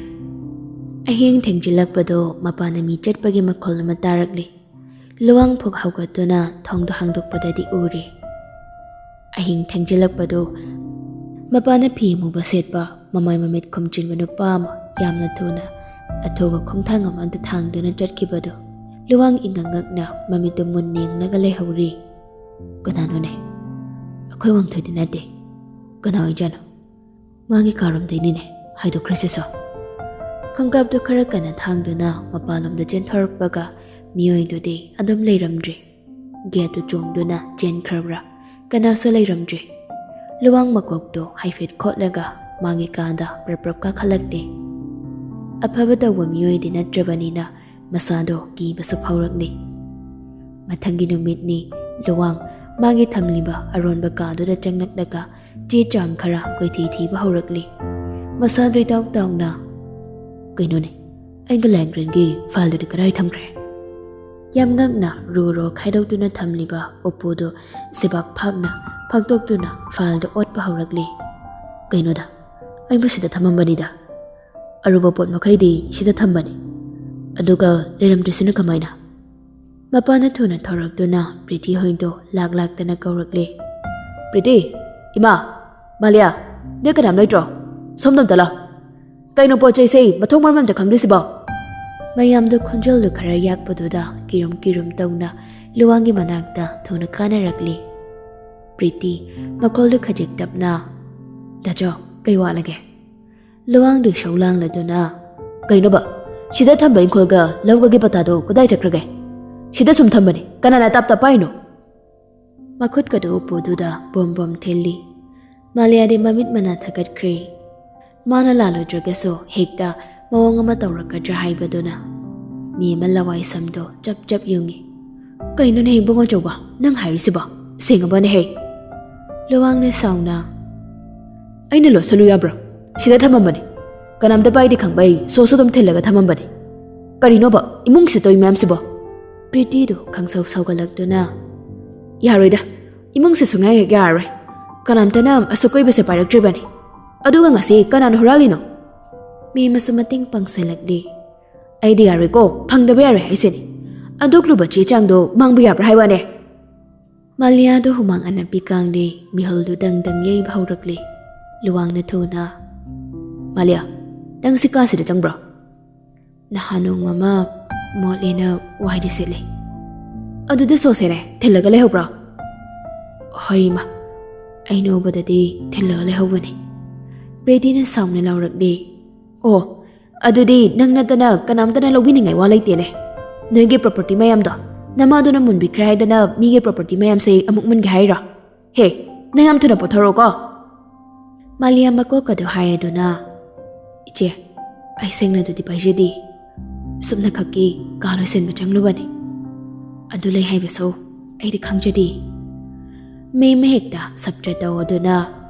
ꯑꯍꯤꯡ ꯊꯦꯡꯖꯤꯜꯂꯛꯄꯗꯣ ꯃꯄꯥꯟꯅ ꯃꯤ ꯆꯠꯄꯒꯤ ꯃꯈꯣꯜ ꯑꯃ ꯇꯥꯔꯛꯂꯤ꯫ ꯂꯨꯋꯥꯡ ꯐꯨꯛ ꯍꯧꯒꯠꯇꯨꯅ ꯊꯣꯡꯗꯣ ꯍꯥꯡꯗꯣꯛꯄꯗꯗꯤ ꯎꯔꯦ꯫ ꯑꯍꯤꯡ ꯊꯦꯡꯖꯤꯜꯂꯛꯄꯗꯨ ꯃꯄꯥꯟꯅ ꯐꯤ ꯑꯃꯨꯕ ꯁꯦꯠꯄ, ꯃꯃꯥꯏ ꯃꯃꯤꯠ ꯈꯨꯝꯖꯤꯟꯕ ꯅꯨꯄꯥ ꯑꯃ ꯌꯥꯝꯅ ꯊꯨꯅ ꯑꯊꯨꯕ ꯈꯣꯡꯊꯥꯡ ꯑꯃꯗ ꯊꯥꯡꯗꯨꯅ ꯆꯠꯈꯤꯕꯗꯨ ꯂꯨꯋꯥꯡ ꯏꯉꯛ ꯉꯛꯅ ꯃꯃꯤꯠꯇꯨ ꯃꯨꯟꯅ ꯌꯦꯡꯂꯒ ꯂꯩꯍꯧꯔꯤ꯫ ꯀꯅꯥꯅꯣꯅꯦ? ꯑꯩꯈꯣꯏ ꯋꯥꯡꯊꯣꯏꯗꯤ ꯅꯠꯇꯦ꯫ ꯀꯅꯥ ꯑꯣꯏꯖꯥꯠꯅꯣ? ꯃꯥꯒꯤ ꯀꯥꯔꯣꯝꯗꯩꯅꯤꯅꯦ ꯍꯥꯏꯗꯣꯛꯈ꯭ꯔꯤꯁꯤꯁꯨ꯫ ꯈꯣꯡꯀꯥꯞꯇꯨ ꯈꯔ ꯀꯟꯅ ꯊꯥꯡꯗꯨꯅ ꯃꯄꯥꯟꯂꯣꯝꯗ ꯆꯦꯟꯊꯣꯔꯛꯄꯒ ꯃꯤꯑꯣꯏꯗꯨꯗꯤ ꯑꯗꯨꯝ ꯂꯩꯔꯝꯗ꯭ꯔꯦ꯫ ꯒꯦꯠꯇꯨ ꯆꯣꯡꯗꯨꯅ ꯆꯦꯟꯈ꯭ꯔꯕ꯭ꯔꯥ? ꯀꯅꯥꯁꯨ ꯂꯩꯔꯝꯗ꯭ꯔꯦ꯫ ꯂꯨꯋꯥꯡ ꯃꯀꯣꯛꯇꯨ ꯍꯥꯏꯐꯦꯠ ꯈꯣꯠꯂꯒ ꯃꯥꯒꯤ ꯀꯥꯗ ꯄ꯭ꯔꯞ ꯄ꯭ꯔꯞ ꯀꯥꯈꯠꯂꯛꯂꯦ꯫ ꯑꯐꯕ ꯇꯧꯕ ꯃꯤꯑꯣꯏꯗꯤ ꯅꯠꯇ꯭ꯔꯕꯅꯤꯅ ꯃꯁꯥꯗꯣ ꯀꯤꯕꯁꯨ ꯐꯥꯎꯔꯛꯂꯦ꯫ ꯃꯊꯪꯒꯤ ꯅꯨꯃꯤꯠꯅꯤ꯫ ꯂꯨꯋꯥꯡ ꯃꯥꯒꯤ ꯊꯝꯂꯤꯕ ꯑꯔꯣꯟꯕ ꯀꯥꯗꯨꯗ ꯆꯪꯂꯛꯂꯒ ꯆꯦ ꯆꯥꯡ ꯈꯔ ꯀꯣꯏꯊꯤ ꯊꯤꯕ ꯍꯧꯔꯛꯂꯤ꯫ ꯃꯁꯥꯗꯨ ꯏꯇꯥꯎ ꯇꯥꯎꯅ, "ꯀꯩꯅꯣꯅꯦ, ꯑꯩꯒ ꯂꯦꯡꯒ꯭ꯔꯦꯟꯒꯤ ꯐꯥꯏꯜꯗꯨꯗꯤ ꯀꯗꯥꯏ ꯊꯝꯈ꯭ꯔꯦ?" ꯌꯥꯝ ꯉꯛꯅ ꯔꯣ ꯔꯣ ꯈꯥꯏꯗꯣꯛꯇꯨꯅ ꯊꯝꯂꯤꯕ ꯎꯄꯨꯗꯨ ꯁꯤꯕꯥꯛ ꯐꯥꯛꯅ ꯐꯥꯛꯇꯣꯛꯇꯨꯅ ꯐꯥꯏꯜꯗꯨ ꯑꯣꯠꯄ ꯍꯧꯔꯛꯂꯤ꯫ "ꯀꯩꯅꯣꯗ, ꯑꯩꯕꯨ ꯁꯤꯗ ꯊꯝꯃꯝꯕꯅꯤꯗ꯫ ꯑꯔꯨꯕ ꯄꯣꯠ ꯃꯈꯩꯗꯤ ꯁꯤꯗ ꯊꯝꯕꯅꯤ꯫ ꯑꯗꯨꯒ ꯂꯩꯔꯝꯗ꯭ꯔꯤꯁꯤꯅ ꯀꯃꯥꯏꯅ?" ꯃꯄꯥꯅ ꯊꯨꯅ ꯊꯧꯔꯛꯇꯨꯅ ꯄ꯭ꯔꯤꯇꯤ ꯍꯣꯏꯗꯣ ꯂꯥꯛ ꯂꯥꯛꯇꯅ ꯀꯧꯔꯛꯂꯦ꯫ "ꯄ꯭ꯔꯤꯇꯤ! ꯏꯃꯥ! ꯃꯥꯂꯤꯌꯥ! ꯅꯣꯏ ꯀꯅꯥꯝ ꯂꯩꯇ꯭ꯔꯣ? ꯁꯣꯝꯗ ꯑꯝꯇ ꯂꯥꯛ꯫ ꯀꯩꯅꯣ ꯄꯣꯠ ꯆꯩꯁꯦ ꯃꯊꯣꯡ ꯃꯔꯝ ꯑꯝꯇ ꯈꯪꯗ꯭ꯔꯤꯁꯤꯕꯣ?" ꯃꯌꯥꯝꯗꯣ ꯈꯣꯟꯖꯦꯜꯗꯨ ꯈꯔ ꯌꯥꯛꯄꯗꯨꯗ ꯀꯤꯔꯨꯝ ꯀꯤꯔꯨꯝ ꯇꯧꯅ ꯂꯨꯋꯥꯡꯒꯤ ꯃꯅꯥꯛꯇ ꯊꯨꯅ ꯀꯥꯅꯔꯛꯂꯤ꯫ ꯄ꯭ꯔꯤꯇꯤ ꯃꯈꯣꯜꯗꯨ ꯈꯖꯤꯛ ꯇꯞꯅ, "ꯗꯥꯆꯧ, ꯀꯩ ꯋꯥꯠꯂꯒꯦ?" ꯂꯨꯋꯥꯡꯗꯨ ꯏꯁꯧ ꯂꯥꯡꯂꯗꯨꯅ, "ꯀꯩꯅꯣꯕ? ꯁꯤꯗ ꯊꯝꯕ ꯏꯪꯈꯣꯜꯒ ꯂꯧꯒꯒꯤ ꯄꯇꯥꯗꯣ ꯀꯗꯥꯏ ꯆꯠꯈ꯭ꯔꯒꯦ? ꯁꯤꯗ ꯁꯨꯝ ꯊꯝꯕꯅꯤ꯫ ꯀꯅꯥꯅ ꯇꯥꯞ ꯇꯥꯞ ꯄꯥꯏꯅꯣ?" ꯃꯈꯨꯠꯀꯗꯨ ꯎꯄꯨꯗꯨꯗ ꯕꯣꯝ ꯕꯣꯝ ꯊꯤꯜꯂꯤ꯫ ꯃꯥꯂꯤꯌꯥꯗꯤ ꯃꯃꯤꯠ ꯃꯅꯥ ꯊꯛꯀꯠꯈ꯭ꯔꯦ꯫ ꯃꯥꯅ ꯂꯥꯜꯂꯨꯗ꯭ꯔꯒꯁꯨ ꯍꯦꯛꯇ ꯃꯑꯣꯡ ꯑꯃ ꯇꯧꯔꯛꯀꯗ꯭ꯔꯥ ꯍꯥꯏꯕꯗꯨꯅ ꯃꯤ ꯑꯃ ꯂꯋꯥꯏ ꯁꯝꯗꯣ ꯆꯞ ꯆꯞ ꯌꯨꯡꯉꯤ꯫ "ꯀꯩꯅꯣꯅꯦ ꯏꯕꯨꯡꯉꯣ ꯑꯆꯧꯕ, ꯅꯪ ꯍꯥꯏꯔꯤꯁꯤꯕꯣ? ꯁꯦꯡꯉꯕꯅꯦꯍꯦ?" ꯂꯨꯋꯥꯡꯅ ꯁꯥꯎꯅ, "ꯑꯩꯅ ꯂꯣꯠꯁꯜꯂꯨ ꯌꯥꯕ꯭ꯔꯣ? ꯁꯤꯗ ꯊꯝꯃꯝꯕꯅꯦ꯫ ꯀꯅꯥꯝꯇ ꯄꯥꯏꯗꯦ ꯈꯪꯕꯩ ꯁꯣꯁꯨ ꯑꯗꯨꯝ ꯊꯤꯜꯂꯒ ꯊꯝꯃꯝꯕꯅꯦ꯫ ꯀꯔꯤꯅꯣꯕ ꯏꯃꯨꯡꯁꯤꯗ ꯇꯧꯔꯤ ꯃꯌꯥꯝꯁꯤꯕꯣ?" ꯄ꯭ꯔꯤꯇꯤꯗꯨ ꯈꯪꯁꯧ ꯁꯧꯒꯠꯂꯛꯇꯨꯅ, "ꯌꯥꯔꯣꯏꯗ, ꯏꯃꯨꯡꯁꯦ ꯁꯨꯡꯌꯥ ꯍꯦꯛ ꯌꯥꯔꯔꯣꯏ꯫ ꯀꯅꯥꯝꯇꯅ ꯑꯁꯨꯛ ꯀꯨꯏꯕꯁꯦ ꯄꯥꯏꯔꯛꯇ꯭ꯔꯤꯕꯅꯤ꯫ ꯑꯗꯨꯒ ꯉꯁꯤ ꯀꯅꯥꯅ ꯍꯨꯔꯥꯜꯂꯤꯅꯣ?" ꯃꯤ ꯑꯃꯁꯨ ꯃꯇꯦꯡ ꯄꯥꯡꯁꯤꯜꯂꯛꯂꯤ꯫ "ꯑꯩꯗꯤ ꯌꯥꯔꯣꯏꯀꯣ, ꯐꯪꯗꯕ ꯌꯥꯔꯣꯏ ꯍꯥꯏꯁꯤꯅꯤ꯫ ꯑꯗꯨꯛ ꯂꯨꯕ ꯆꯦ ꯆꯥꯡꯗꯣ ꯃꯥꯡꯕ ꯌꯥꯕ꯭ꯔꯥ ꯍꯥꯏ ꯋꯥꯅꯦ?" ꯃꯥꯂꯤꯌꯥꯗꯣ ꯍꯨꯃꯥꯡ ꯑꯅꯞꯄꯤ ꯀꯥꯡꯂꯦ, ꯃꯤꯍꯨꯜꯗꯨ ꯗꯪ ꯗꯪ ꯌꯩꯕ ꯍꯧꯔꯛꯂꯦ꯫ ꯂꯨꯋꯥꯡꯅ ꯊꯨꯅ, "ꯃꯥꯂꯤꯌꯥ, ꯅꯪ ꯁꯤ ꯀꯥꯁꯤꯗ ꯆꯪꯕ꯭ꯔꯣ?" "ꯅꯍꯥꯟ ꯅꯣꯡꯃ ꯑꯃ ꯃꯣꯠꯂꯦꯅ ꯋꯥꯏꯗꯤ ꯁꯤꯠꯂꯦ꯫ ꯑꯗꯨꯗ ꯁꯣꯁꯦꯅꯦ ꯊꯤꯜꯂꯒ ꯂꯩꯍꯧꯕ꯭ꯔꯣ?" "ꯍꯣꯏ ꯏꯃꯥ, ꯑꯩꯅ ꯎꯕꯗꯗꯤ ꯊꯤꯜꯂꯒ ꯂꯩꯍꯧꯕꯅꯦ꯫" ꯄ꯭ꯔꯤꯇꯤꯅ ꯁꯥꯎꯅ ꯂꯥꯎꯔꯛꯂꯦ꯫ "ꯑꯣ, ꯑꯗꯨꯗꯤ ꯅꯪ ꯅꯠꯇꯅ ꯀꯅꯥꯝꯇꯅ ꯂꯧꯕꯤꯅꯤꯡꯉꯥꯏ ꯋꯥ ꯂꯩꯇꯦꯅꯦ꯫ ꯅꯣꯏꯒꯤ ꯄ꯭ꯔꯣꯄꯔꯇꯤ ꯃꯌꯥꯝꯗꯣ ꯅꯃꯥꯗꯨꯅ ꯃꯨꯟꯕꯤꯈ꯭ꯔꯦ ꯍꯥꯏꯗꯅ ꯃꯤꯒꯤ ꯄ꯭ꯔꯣꯄꯔꯇꯤ ꯃꯌꯥꯝꯁꯦ ꯑꯃꯨꯛ ꯃꯨꯟꯒꯦ ꯍꯥꯏꯔꯣ? ꯍꯦ, ꯅꯪ ꯌꯥꯝ ꯊꯨꯅ ꯄꯨꯊꯣꯔꯛꯑꯣꯀꯣ꯫" ꯃꯥꯂꯤꯌꯥ ꯃꯀꯣꯛꯀꯗꯨ ꯍꯥꯏꯔꯗꯨꯅ, "ꯏꯆꯦ, ꯑꯩ ꯁꯦꯡꯅꯗꯨꯗꯤ ꯄꯥꯏꯖꯗꯦ꯫ ꯁꯨꯞꯅꯈꯛꯀꯤ ꯀꯥ ꯂꯣꯏꯁꯤꯟꯕ ꯆꯪꯂꯨꯕꯅꯤ꯫" ꯑꯗꯨ ꯂꯩ ꯍꯥꯏꯕꯁꯨ ꯑꯩꯗꯤ ꯈꯪꯖꯗꯦ꯫ ꯃꯦꯝ ꯍꯦꯛꯇ ꯁꯞꯇ꯭ꯔ ꯇꯧꯗꯨꯅ,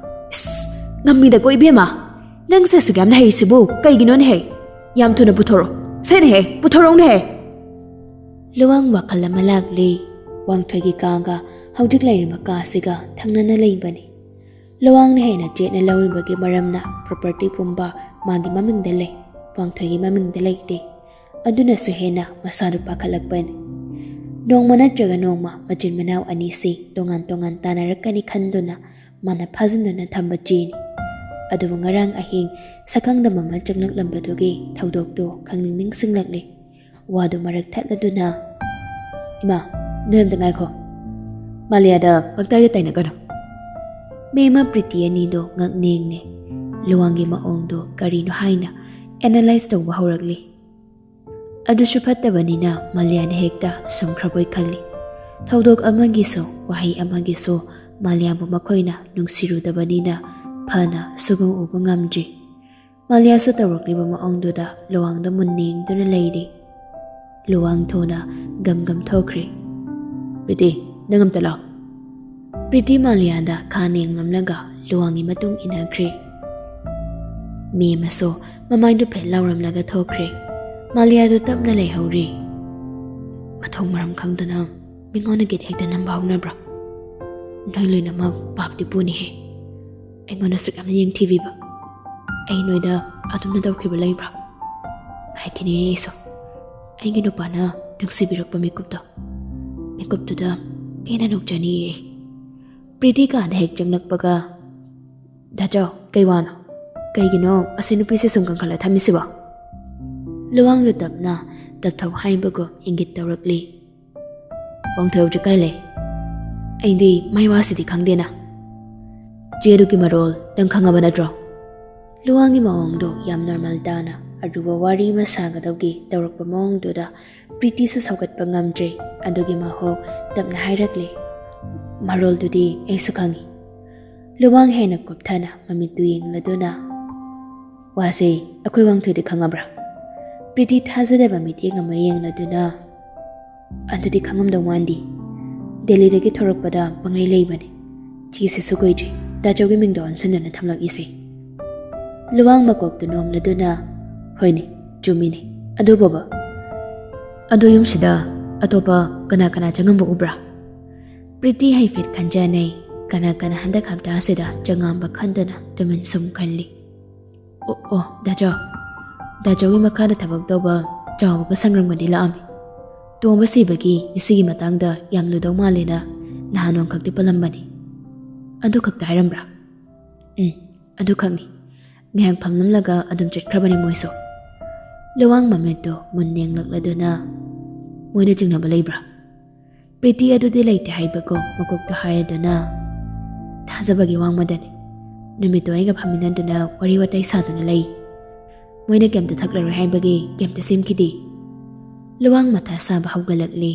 "ꯏꯁ, ꯉꯝꯃꯤꯗꯀꯣ ꯏꯕꯦꯝꯃ, ꯅꯪꯁꯦ ꯑꯁꯨꯛ ꯌꯥꯝꯅ ꯍꯩꯔꯤꯁꯤꯕꯨ ꯀꯩꯒꯤꯅꯣꯅꯦꯍꯦ? ꯌꯥꯝ ꯊꯨꯅ ꯄꯨꯊꯣꯔꯛꯑꯣ, ꯁꯦꯅꯦꯍꯦ, ꯄꯨꯊꯣꯔꯛꯎꯅꯦꯍꯦ!" ꯂꯨꯋꯥꯡ ꯋꯥꯈꯜ ꯑꯃ ꯂꯥꯛꯂꯤ꯫ ꯋꯥꯡꯊꯣꯏꯒꯤ ꯀꯥꯒ ꯍꯧꯖꯤꯛ ꯂꯩꯔꯤꯕ ꯀꯥꯁꯤꯒ ꯊꯪꯅꯅ ꯂꯩꯕꯅꯤ꯫ ꯂꯨꯋꯥꯡꯅ ꯍꯦꯟꯅ ꯆꯦꯠꯅ ꯂꯧꯔꯤꯕꯒꯤ ꯃꯔꯝꯅ ꯄ꯭ꯔꯣꯄꯔꯇꯤ ꯄꯨꯝꯕ ꯃꯥꯒꯤ ꯃꯃꯤꯡꯗ ꯂꯩ, ꯋꯥꯡꯊꯣꯏꯒꯤ ꯃꯃꯤꯡꯗ ꯂꯩꯇꯦ꯫ ꯑꯗꯨꯅꯁꯨ ꯍꯦꯟꯅ ꯃꯁꯥꯗꯨ ꯄꯥꯈꯠꯂꯛꯄꯅꯤ꯫ ꯅꯣꯡꯃ ꯅꯠꯇ꯭ꯔꯒ ꯅꯣꯡꯃ ꯃꯆꯤꯟ ꯃꯅꯥꯎ ꯑꯅꯤꯁꯤ ꯇꯣꯉꯥꯟ ꯇꯣꯉꯥꯟ ꯇꯥꯟꯅꯔꯛꯀꯅꯤ ꯈꯟꯗꯨꯅ ꯃꯥꯅ ꯐꯥꯖꯤꯟꯗꯨꯅ ꯊꯝꯕ ꯆꯦꯅꯤ꯫ ꯑꯗꯨꯕꯨ ꯉꯔꯥꯡ ꯑꯍꯤꯡ ꯁꯛꯈꯪꯗꯕ ꯑꯃ ꯆꯪꯂꯛꯂꯝꯕꯗꯨꯒꯤ ꯊꯧꯗꯣꯛꯇꯨ ꯈꯪꯅꯤꯡ ꯅꯤꯡꯁꯤꯡꯂꯛꯂꯤ꯫ ꯋꯥꯗꯨ ꯃꯔꯛ ꯊꯠꯂꯗꯨꯅ, "ꯏꯃꯥ, ꯅꯣꯏ ꯑꯝꯇ ꯉꯥꯏꯈꯣ꯫ ꯃꯥꯂꯤꯌꯥꯗ ꯄꯪꯇꯥꯏꯗ ꯇꯥꯏꯅꯒꯅꯨ꯫" ꯃꯦꯝꯃ ꯄ꯭ꯔꯤꯇꯤ ꯑꯅꯤꯗꯣ ꯉꯛꯅꯦꯡꯅꯦ꯫ ꯂꯨꯋꯥꯡꯒꯤ ꯃꯑꯣꯡꯗꯣ ꯀꯔꯤꯅꯣ ꯍꯥꯏꯅ ꯑꯦꯅꯥꯂꯥꯏꯁ ꯇꯧꯕ ꯍꯧꯔꯛꯂꯤ꯫ ꯑꯗꯨꯁꯨ ꯐꯠꯇꯕꯅꯤꯅ ꯃꯥꯂꯤꯌꯥꯅ ꯍꯦꯛꯇ ꯁꯨꯝꯈ꯭ꯔꯕꯣꯏ ꯈꯜꯂꯤ꯫ ꯊꯧꯗꯣꯛ ꯑꯃꯒꯤꯁꯨ ꯋꯥꯍꯩ ꯑꯃꯒꯤꯁꯨ ꯃꯥꯂꯤꯌꯥꯕꯨ ꯃꯈꯣꯏꯅ ꯅꯨꯡꯁꯤꯔꯨꯗꯕꯅꯤꯅ ꯐꯅ ꯁꯨꯒꯨꯝ ꯎꯕ ꯉꯝꯗ꯭ꯔꯤ꯫ ꯃꯥꯂꯤꯌꯥꯁꯨ ꯇꯧꯔꯛꯂꯤꯕ ꯃꯑꯣꯡꯗꯨꯗ ꯂꯨꯋꯥꯡꯗ ꯃꯨꯟꯅ ꯌꯦꯡꯗꯨꯅ ꯂꯩꯔꯤ꯫ ꯂꯨꯋꯥꯡ ꯊꯨꯅ ꯒꯝ ꯒꯝ ꯊꯣꯛꯈ꯭ꯔꯦ꯫ "ꯄ꯭ꯔꯤꯇꯤ, ꯅꯪ ꯑꯝꯇ ꯂꯥꯛꯑꯣ꯫" ꯄ꯭ꯔꯤꯇꯤ ꯃꯥꯂꯤꯌꯥꯗ ꯈꯥ ꯌꯦꯡꯂꯝꯂꯒ ꯂꯨꯋꯥꯡꯒꯤ ꯃꯇꯨꯡ ꯏꯟꯅꯈ꯭ꯔꯦ꯫ ꯃꯦꯝꯃꯁꯨ ꯃꯃꯥꯏꯗꯨ ꯐꯦꯠ ꯂꯥꯎꯔꯝꯂꯒ ꯊꯣꯛꯈ꯭ꯔꯦ꯫ ꯃꯥꯂꯤꯌꯥꯗꯨ ꯇꯞꯅ ꯂꯩꯍꯧꯔꯤ꯫ "ꯃꯊꯣꯡ ꯃꯔꯝ ꯈꯪꯗꯅ ꯃꯤꯉꯣꯟꯗ ꯒꯤꯠ ꯍꯦꯛꯇ ꯅꯝꯕ ꯍꯧꯅꯕ꯭ꯔꯥ? ꯅꯣꯏ ꯂꯣꯏꯅꯃꯛ ꯄꯥꯞꯇꯤ ꯄꯨꯅꯤꯍꯦ꯫ ꯑꯩꯉꯣꯟꯗ ꯑꯁꯨꯛ ꯌꯥꯝꯅ ꯌꯦꯡꯊꯤꯕꯤꯕ ꯑꯩ ꯅꯣꯏꯗ ꯑꯗꯨꯝꯅ ꯇꯧꯈꯤꯕ ꯂꯩꯕ꯭ꯔꯥ? ꯉꯥꯏꯈꯤꯅꯦ ꯑꯩꯁꯨ꯫ ꯑꯩꯒꯤ ꯅꯨꯄꯥꯅ ꯅꯨꯡꯁꯤꯕꯤꯔꯛꯄ ꯃꯤꯀꯨꯞꯇꯣ, ꯃꯤꯀꯨꯞꯇꯨꯗ ꯄꯦꯟꯅ ꯅꯣꯛꯆꯅꯤꯌꯦ ꯑꯩ꯫" ꯄ꯭ꯔꯤꯇꯤ ꯀꯥꯗ ꯍꯦꯛ ꯆꯪꯂꯛꯄꯒ, "ꯗꯥꯆꯧ, ꯀꯩ ꯋꯥꯅꯣ? ꯀꯩꯒꯤꯅꯣ ꯑꯁꯤ ꯅꯨꯄꯤꯁꯦ ꯁꯨꯝ ꯀꯟꯈꯠꯂ ꯊꯝꯃꯤꯁꯤꯕꯣ?" ꯂꯨꯋꯥꯡꯗꯨ ꯇꯞꯅ ꯇꯞꯊꯧ ꯍꯥꯏꯕꯒꯨꯝ ꯏꯪꯒꯤꯠ ꯇꯧꯔꯛꯂꯤ꯫ "ꯋꯥꯡꯊꯣꯏ ꯍꯧꯖꯤꯛ ꯀꯥꯏ ꯂꯩ? ꯑꯩꯗꯤ ꯃꯥꯏ ꯋꯥꯁꯤꯗꯤ ꯈꯪꯗꯦꯅ꯫ ꯆꯦꯗꯨꯒꯤ ꯃꯔꯣꯜ ꯅꯪ ꯈꯪꯉꯕ ꯅꯠꯇ꯭ꯔꯣ?" ꯂꯨꯋꯥꯡꯒꯤ ꯃꯑꯣꯡꯗꯣ ꯌꯥꯝ ꯅꯣꯔꯃꯦꯜ ꯇꯥꯅ ꯑꯔꯨꯕ ꯋꯥꯔꯤ ꯑꯃ ꯁꯥꯒꯗꯧꯒꯤ ꯇꯧꯔꯛꯄ ꯃꯑꯣꯡꯗꯨꯗ ꯄ꯭ꯔꯤꯇꯤꯁꯨ ꯁꯧꯒꯠꯄ ꯉꯝꯗ꯭ꯔꯦ꯫ ꯑꯗꯨꯒꯤ ꯃꯍꯣꯜ ꯇꯞꯅ ꯍꯥꯏꯔꯛꯂꯦ, "ꯃꯔꯣꯜꯗꯨꯗꯤ ꯑꯩꯁꯨ ꯈꯪꯏ꯫" ꯂꯨꯋꯥꯡ ꯍꯦꯟꯅ ꯀꯨꯞꯊꯅ ꯃꯃꯤꯠꯇꯨ ꯌꯦꯡꯂꯗꯨꯅ, "ꯋꯥꯁꯦ ꯑꯩꯈꯣꯏ ꯋꯥꯡꯊꯣꯏꯗꯤ ꯈꯪꯉꯕ꯭ꯔꯥ?" ꯄ꯭ꯔꯤꯇꯤ ꯊꯥꯖꯗꯕ ꯃꯤꯠꯌꯦꯡ ꯑꯃ ꯌꯦꯡꯂꯗꯨꯅ, ꯑꯗꯨꯗꯤ ꯈꯪꯉꯝꯗꯧ ꯃꯥꯟꯗꯦ꯫ ꯗꯦꯜꯂꯤꯗꯒꯤ ꯊꯣꯔꯛꯄꯗ ꯄꯪꯂꯩ ꯂꯩꯕꯅꯤ꯫ ꯆꯦꯁꯤꯁꯨ ꯀꯨꯏꯗ꯭ꯔꯤ ꯗꯥꯆꯧꯒꯤ ꯃꯤꯡꯗ ꯑꯣꯟꯁꯤꯟꯗꯨꯅ ꯊꯝꯂꯛꯏꯁꯦ꯫ ꯂꯨꯋꯥꯡ ꯃꯀꯣꯛꯇꯨ ꯅꯣꯝꯂꯗꯨꯅ, "ꯍꯣꯏꯅꯦ, ꯆꯨꯝꯃꯤꯅꯦ꯫ ꯑꯗꯨ ꯕꯕꯥ, ꯑꯗꯨ ꯌꯨꯝꯁꯤꯗ ꯑꯇꯣꯞꯄ ꯀꯅꯥ ꯀꯅꯥ ꯆꯪꯉꯝꯕ ꯎꯕ꯭ꯔꯥ?" ꯄ꯭ꯔꯤꯇꯤ ꯍꯥꯏꯐꯦꯠ ꯈꯟꯖꯅꯩ꯫ ꯀꯅꯥ ꯀꯅꯥ ꯍꯟꯗꯛ ꯍꯞꯇꯥꯁꯤꯗ ꯆꯪꯉꯝꯕ ꯈꯟꯗꯅ ꯇꯨꯃꯤꯟ ꯁꯨꯝ ꯈꯜꯂꯤ꯫ "ꯑꯣ, ꯑꯣ, ꯗꯥꯆꯧ꯫ ꯗꯥꯆꯧꯒꯤ ꯃꯈꯥꯗ ꯊꯕꯛ ꯇꯧꯕ ꯆꯥꯎꯕꯒ ꯁꯪꯒ꯭ꯔꯝꯒꯗꯤ ꯂꯥꯛꯑꯝꯃꯤ꯫ ꯇꯣꯝꯕ ꯁꯤꯕꯒꯤ ꯃꯤꯁꯤꯒꯤ ꯃꯇꯥꯡꯗ ꯌꯥꯝ ꯂꯨꯗꯧ ꯃꯥꯜꯂꯦꯅ ꯅꯍꯥꯟ ꯅꯣꯡꯈꯛꯇꯤ ꯄꯜꯂꯝꯕꯅꯤ꯫ ꯑꯗꯨ ꯈꯛꯇ ꯍꯥꯏꯔꯝꯕ꯭ꯔꯥ?" "ꯎꯝ, ꯑꯗꯨ ꯈꯛꯅꯤ꯫" ꯉꯥꯏꯍꯥꯛ ꯐꯝꯂꯝꯂꯒ ꯑꯗꯨꯝ ꯆꯠꯈ꯭ꯔꯕꯅꯤ ꯃꯣꯏꯁꯨ꯫ ꯂꯨꯋꯥꯡ ꯃꯃꯤꯠꯇꯨ ꯃꯨꯟꯅ ꯌꯦꯡꯂꯛꯂꯗꯨꯅ, "ꯃꯣꯏꯅ ꯆꯤꯡꯅꯕ ꯂꯩꯕ꯭ꯔꯥ?" ꯄ꯭ꯔꯤꯇꯤ ꯑꯗꯨꯗꯤ ꯂꯩꯇꯦ ꯍꯥꯏꯕꯒꯨꯝ ꯃꯀꯣꯛꯇꯨ ꯍꯥꯏꯔꯗꯨꯅ, "ꯊꯥꯖꯕꯒꯤ ꯋꯥꯡꯃꯗꯅꯤ꯫ ꯅꯨꯃꯤꯠꯇꯣ ꯑꯩꯒ ꯐꯝꯃꯤꯟꯅꯗꯨꯅ ꯋꯥꯔꯤ ꯋꯥꯇꯥꯏ ꯁꯥꯗꯨꯅ ꯂꯩ꯫ ꯃꯣꯏꯅ ꯀꯩꯝꯇ ꯊꯛꯂꯔꯣꯏ ꯍꯥꯏꯕꯒꯤ ꯀꯩꯝꯇ ꯁꯦꯝꯈꯤꯗꯦ꯫" ꯂꯨꯋꯥꯡ ꯃꯊꯥ ꯁꯥꯕ ꯍꯧꯒꯠꯂꯛꯂꯤ꯫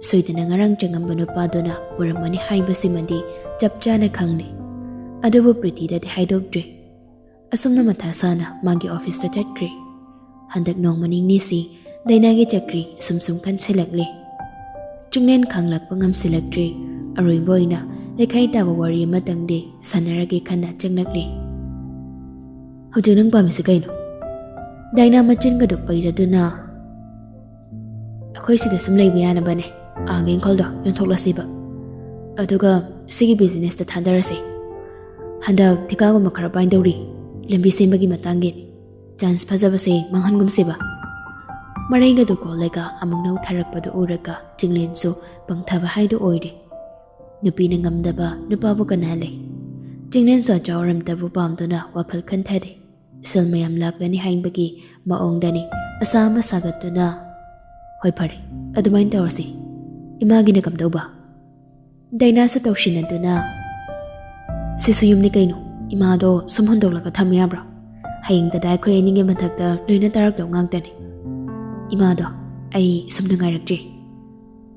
ꯁꯣꯏꯗꯅ ꯉꯔꯥꯡ ꯆꯪꯉꯝꯕ ꯅꯨꯄꯥꯗꯨꯅ ꯄꯨꯔꯝꯃꯅꯤ ꯍꯥꯏꯕꯁꯤꯃꯗꯤ ꯆꯞ ꯆꯥꯅ ꯈꯪꯂꯤ꯫ ꯑꯗꯨꯕꯨ ꯄ꯭ꯔꯤꯇꯤꯗꯗꯤ ꯍꯥꯏꯗꯣꯛꯇ꯭ꯔꯤ꯫ ꯑꯁꯨꯝꯅ ꯃꯊꯥ ꯁꯥꯅ ꯃꯥꯒꯤ ꯑꯣꯐꯤꯁꯇ ꯆꯠꯈ꯭ꯔꯦ꯫ ꯍꯟꯗꯛ ꯅꯣꯡꯃ ꯅꯤꯅꯤꯁꯤ ꯗꯥꯏꯅꯥꯒꯤ ꯆꯀ꯭ꯔꯤ ꯁꯨꯝ ꯁꯨꯝ ꯀꯟꯁꯤꯜꯂꯛꯂꯦ꯫ ꯆꯤꯡꯂꯦꯟ ꯈꯥꯡꯂꯛꯄ ꯉꯝꯁꯤꯜꯂꯛꯇ꯭ꯔꯦ꯫ ꯑꯔꯣꯏꯕ ꯑꯣꯏꯅ ꯂꯩꯈꯥꯏ ꯇꯥꯕ ꯋꯥꯔꯤ ꯑꯃꯇꯪꯗꯤ ꯁꯥꯟꯅꯔꯒꯦ ꯈꯟꯅ ꯆꯪꯂꯛꯂꯦ꯫ "ꯍꯧꯖꯤꯛ ꯅꯪ ꯄꯥꯝꯃꯤꯁꯤ ꯀꯩꯅꯣ?" ꯗꯥꯏꯅꯥ ꯃꯆꯤꯟꯒꯗꯨ ꯄꯩꯔꯗꯨꯅ, "ꯑꯩꯈꯣꯏ ꯁꯤꯗ ꯁꯨꯝ ꯂꯩꯕ ꯌꯥꯅꯕꯅꯦ꯫ ꯑꯥꯒꯤ ꯏꯪꯈꯣꯜꯗꯣ ꯌꯣꯟꯊꯣꯛꯂꯁꯤꯕ꯫ ꯑꯗꯨꯒ ꯁꯤꯒꯤ ꯕꯤꯖꯤꯅꯦꯁꯇ ꯊꯥꯗꯔꯁꯦ꯫ ꯍꯟꯗꯛ ꯊꯤꯀꯥꯒꯨꯝꯕ ꯈꯔ ꯄꯥꯏꯗꯧꯔꯤ꯫ ꯂꯝꯕꯤ ꯁꯦꯝꯕꯒꯤ ꯃꯇꯥꯡꯒꯤ ꯆꯥꯟꯁ ꯐꯖꯕꯁꯦ ꯃꯥꯡꯍꯟꯒꯨꯝꯁꯤꯕ꯫" ꯃꯔꯩꯒꯗꯨ ꯀꯣꯜꯂꯒ ꯑꯃꯨꯛ ꯅꯧꯊꯔꯛꯄꯗꯨ ꯎꯔꯒ ꯆꯤꯡꯂꯦꯟꯁꯨ ꯄꯪꯊꯕ ꯍꯥꯏꯗꯨ ꯑꯣꯏꯔꯦ꯫ ꯅꯨꯄꯤꯅ ꯉꯝꯗꯕ ꯅꯨꯄꯥꯕꯨ ꯀꯅꯥ ꯂꯩ? ꯆꯤꯡꯂꯦꯟꯁꯨ ꯑꯆꯥꯎ ꯑꯔꯝꯇꯕꯨ ꯄꯥꯝꯗꯨꯅ ꯋꯥꯈꯜ ꯈꯟꯊꯔꯦ꯫ ꯁꯦꯜ ꯃꯌꯥꯝ ꯂꯥꯛꯂꯅꯤ ꯍꯥꯏꯕꯒꯤ ꯃꯑꯣꯡꯗꯅꯤ ꯑꯁꯥ ꯑꯃ ꯁꯥꯒꯠꯇꯨꯅ, "ꯍꯣꯏ, ꯐꯔꯦ, ꯑꯗꯨꯃꯥꯏꯅ ꯇꯧꯔꯁꯤ꯫ ꯏꯃꯥꯒꯤꯅ ꯀꯝꯗꯧꯕ?" ꯗꯥꯏꯅꯥꯁꯨ ꯇꯧꯁꯤꯟꯅꯗꯨꯅ, "ꯁꯤꯁꯨ ꯌꯨꯝꯅꯤ ꯀꯩꯅꯣ, ꯏꯃꯥꯗꯣ ꯁꯨꯝ ꯍꯨꯟꯗꯣꯛꯂꯒ ꯊꯝꯕ ꯌꯥꯕ꯭ꯔꯣ? ꯍꯌꯦꯡ ꯗꯗꯥ ꯑꯩꯈꯣꯏ ꯑꯅꯤꯒꯤ ꯃꯊꯛꯇ ꯂꯣꯏꯅ ꯇꯥꯔꯛꯇꯧ ꯉꯥꯛꯇꯅꯤ꯫ ꯏꯃꯥꯗꯣ ꯑꯩ ꯁꯨꯝ ꯅꯨꯡꯉꯥꯏꯔꯛꯇ꯭ꯔꯤ꯫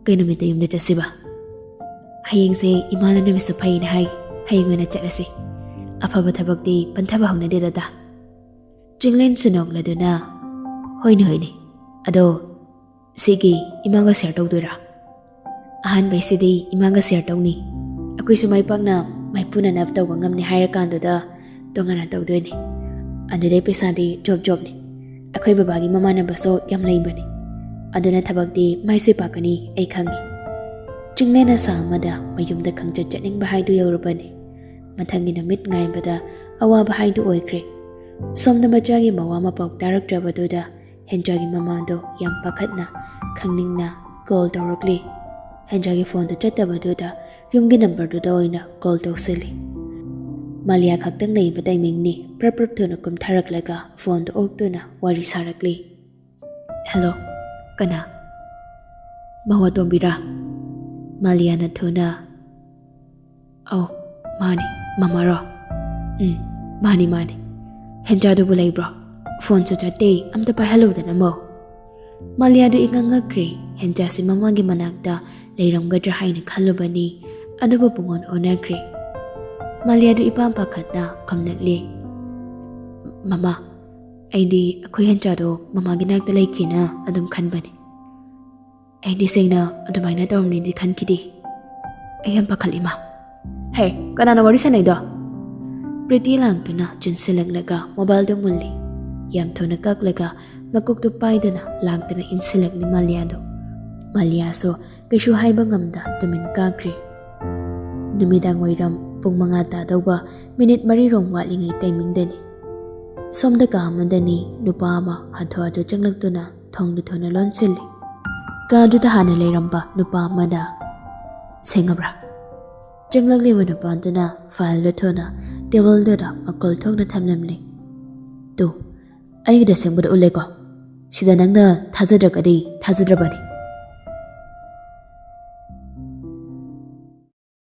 ꯀꯩ ꯅꯨꯃꯤꯠꯇ ꯌꯨꯝꯗ ꯆꯠꯁꯤꯕ?" "ꯍꯌꯦꯡꯁꯦ ꯏꯃꯥꯅ ꯅꯨꯃꯤꯠꯁꯨ ꯐꯩꯅ ꯍꯥꯏ꯫ ꯍꯌꯦꯡ ꯑꯣꯏꯅ ꯆꯠꯂꯁꯤ꯫ ꯑꯐꯕ ꯊꯕꯛꯇꯤ ꯄꯟꯊꯕ ꯍꯧꯅꯗꯦ ꯗꯗꯥ꯫" ꯆꯤꯡꯂꯦꯟꯁꯨ ꯅꯣꯛꯂꯗꯨꯅ, "ꯍꯣꯏꯅꯦ, ꯍꯣꯏꯅꯦ꯫ ꯑꯗꯣ ꯁꯤꯒꯤ ꯏꯃꯥꯒ ꯁꯤꯌꯔ ꯇꯧꯗꯣꯏꯔꯥ? ꯑꯍꯥꯟꯕꯩꯁꯤꯗꯤ ꯏꯃꯥꯒ ꯁꯤꯌꯔ ꯇꯧꯅꯤ꯫ ꯑꯩꯈꯣꯏꯁꯨ ꯃꯥꯏ ꯄꯥꯛꯅ ꯃꯥꯏꯄꯨꯅꯅꯕ ꯇꯧꯕ ꯉꯝꯅꯤ ꯍꯥꯏꯔꯀꯥꯟꯗꯨꯗ ꯇꯣꯉꯥꯟꯅ ꯇꯧꯗꯣꯏꯅꯤ꯫ ꯑꯗꯨꯗꯩ ꯄꯩꯁꯥꯗꯤ ꯖꯣꯕ ꯖꯣꯕꯅꯤ꯫ ꯑꯩꯈꯣꯏ ꯕꯕꯥꯒꯤ ꯃꯃꯥꯟꯅꯕꯁꯨ ꯌꯥꯝ ꯂꯩꯕꯅꯤ꯫ ꯑꯗꯨꯅ ꯊꯕꯛꯇꯤ ꯃꯥꯏꯁꯨ ꯄꯥꯛꯀꯅꯤ, ꯑꯩ ꯈꯪꯉꯤ꯫ ꯆꯤꯡꯂꯦꯟ ꯑꯁꯥ ꯑꯃꯗ ꯃꯌꯨꯝꯗ ꯈꯪꯆꯠ ꯆꯠꯅꯤꯡꯕ ꯍꯥꯏꯗꯨ ꯌꯧꯔꯕꯅꯤ꯫ ꯃꯊꯪꯒꯤ ꯅꯨꯃꯤꯠ ꯉꯥꯏꯕꯗ ꯑꯋꯥꯕ ꯍꯥꯏꯗꯨ ꯑꯣꯏꯈ꯭ꯔꯦ꯫ ꯁꯣꯝꯗ ꯃꯆꯥꯒꯤ ꯃꯋꯥ ꯃꯄꯥꯎ ꯇꯥꯔꯛꯇ꯭ꯔꯕꯗꯨꯗ ꯍꯦꯟꯖꯥꯒꯤ ꯃꯃꯥꯗꯣ ꯌꯥꯝ ꯄꯥꯈꯠꯅ, ꯈꯪꯅꯤꯡꯅ ꯀꯣꯜ ꯇꯧꯔꯛꯂꯤ꯫ ꯍꯦꯟꯖꯥꯒꯤ ꯐꯣꯟꯗꯨ ꯆꯠꯇꯕꯗꯨꯗ ꯌꯨꯝꯒꯤ ꯅꯝꯕꯔꯗꯨꯗ ꯑꯣꯏꯅ ꯀꯣꯜ ꯇꯧꯁꯤꯜꯂꯤ꯫ ꯃꯥꯂꯤꯌꯥ ꯈꯛꯇꯪ ꯂꯩꯕ ꯇꯥꯏꯃꯤꯡꯅꯤ꯫ ꯄ꯭ꯔꯞ ꯄ꯭ꯔꯞ ꯊꯨꯅ ꯀꯨꯝꯊꯔꯛꯂꯒ ꯐꯣꯟꯗꯨ ꯑꯣꯛꯇꯨꯅ ꯋꯥꯔꯤ ꯁꯥꯔꯛꯂꯤ꯫ "ꯍꯦꯜꯂꯣ, ꯀꯅꯥ? ꯃꯍꯨ ꯑꯇꯣꯝꯕꯤꯔꯥ?" ꯃꯥꯂꯤꯌꯥꯅ ꯊꯨꯅ, "ꯑꯧ, ꯃꯥꯅꯤ, ꯃꯃꯥꯔꯣ?" "ꯎꯝ, ꯃꯥꯅꯤ, ꯃꯥꯅꯤ꯫ ꯍꯦꯟꯖꯥꯗꯨꯕꯨ ꯂꯩꯕ꯭ꯔꯣ? ꯐꯣꯟꯁꯨ ꯆꯠꯇꯦ, ꯑꯝꯇ ꯄꯥꯏꯍꯜꯂꯨꯗꯅ, ꯃꯧ꯫" ꯃꯥꯂꯤꯌꯥꯗꯨ ꯏꯉꯛ ꯉꯛꯈ꯭ꯔꯦ꯫ ꯍꯦꯟꯖꯥꯁꯤ ꯃꯃꯥꯒꯤ ꯃꯅꯥꯛꯇ ꯂꯩꯔꯝꯒꯗ꯭ꯔꯥ ꯍꯥꯏꯅ ꯈꯜꯂꯨꯕꯅꯤ, ꯑꯗꯨꯕꯨ ꯄꯨꯡꯑꯣꯟ ꯑꯣꯟꯅꯈ꯭ꯔꯦ꯫ ꯃꯥꯂꯤꯌꯥꯗꯨ ꯏꯄꯥꯝ ꯄꯥꯈꯠꯅ ꯈꯨꯝꯂꯛꯂꯦ, "ꯃꯃꯥ, ꯑꯩꯗꯤ ꯑꯩꯈꯣꯏ ꯍꯦꯟꯖꯥꯗꯣ ꯃꯃꯥꯒꯤ ꯅꯥꯛꯇ ꯂꯩꯈꯤꯅ ꯑꯗꯨꯝ ꯈꯟꯕꯅꯤ꯫ ꯑꯩꯗꯤ ꯁꯦꯡꯅ ꯑꯗꯨꯃꯥꯏꯅ ꯇꯧꯔꯝꯅꯤꯗꯤ ꯈꯟꯈꯤꯗꯦ꯫ ꯑꯩ ꯌꯥꯝ ꯄꯥꯈꯠꯂꯤ, ꯃꯥ꯫" "ꯍꯦ, ꯀꯅꯥꯅꯣ ꯋꯥꯔꯤ ꯁꯥꯟꯅꯩꯗꯣ?" ꯄ꯭ꯔꯤꯇꯤ ꯂꯥꯡꯗꯨꯅ ꯆꯦꯟꯁꯤꯜꯂꯛꯂꯒ ꯃꯣꯕꯥꯏꯜꯗꯨ ꯃꯨꯜꯂꯤ꯫ ꯌꯥꯝ ꯊꯨꯅ ꯀꯛꯂꯒ ꯃꯀꯣꯛꯇꯨ ꯄꯥꯏꯗꯅ ꯂꯥꯡꯗꯅ ꯏꯟꯁꯤꯜꯂꯛꯂꯤ ꯃꯥꯂꯤꯌꯥꯗꯨ꯫ ꯃꯥꯂꯤꯌꯥꯁꯨ ꯀꯩꯁꯨ ꯍꯥꯏꯕ ꯉꯝꯗ ꯇꯨꯃꯤꯟ ꯀꯥꯈ꯭ꯔꯦ꯫ ꯅꯨꯃꯤꯗꯥꯡ ꯋꯥꯏꯔꯝ ꯄꯨꯡ ꯃꯉꯥ ꯇꯥꯗꯧꯕ ꯃꯤꯅꯤꯠ ꯃꯔꯤꯔꯣꯝ ꯋꯥꯠꯂꯤꯉꯩ ꯇꯥꯏꯃꯤꯡꯗꯅꯤ꯫ ꯁꯣꯝꯗ ꯀꯥ ꯑꯃꯗꯅꯤ ꯅꯨꯄꯥ ꯑꯃ ꯍꯥꯊꯨ ꯍꯥꯊꯨ ꯆꯪꯂꯛꯇꯨꯅ ꯊꯣꯡꯗꯨ ꯊꯨꯅ ꯂꯣꯟꯁꯤꯜꯂꯤ꯫ ꯀꯥꯗꯨꯗ ꯍꯥꯟꯅ ꯂꯩꯔꯝꯕ ꯅꯨꯄꯥ ꯑꯃꯅ, "ꯁꯦꯡꯉꯕ꯭ꯔꯥ?" ꯆꯪꯂꯛꯂꯤꯕ ꯅꯨꯄꯥꯗꯨꯅ ꯐꯥꯏꯜꯗꯨ ꯊꯨꯅ ꯇꯦꯕꯜꯗꯨꯗ ꯃꯀꯣꯜ ꯊꯣꯛꯅ ꯊꯝꯂꯝꯂꯤ꯫ "ꯇꯨ, ꯑꯩꯒꯤꯗ ꯁꯦꯡꯕꯗ ꯎꯠꯂꯦꯀꯣ꯫ ꯁꯤꯗ ꯅꯪꯅ ꯊꯥꯖꯗ꯭ꯔꯒꯗꯤ ꯊꯥꯖꯗ꯭ꯔꯕꯅꯤ꯫"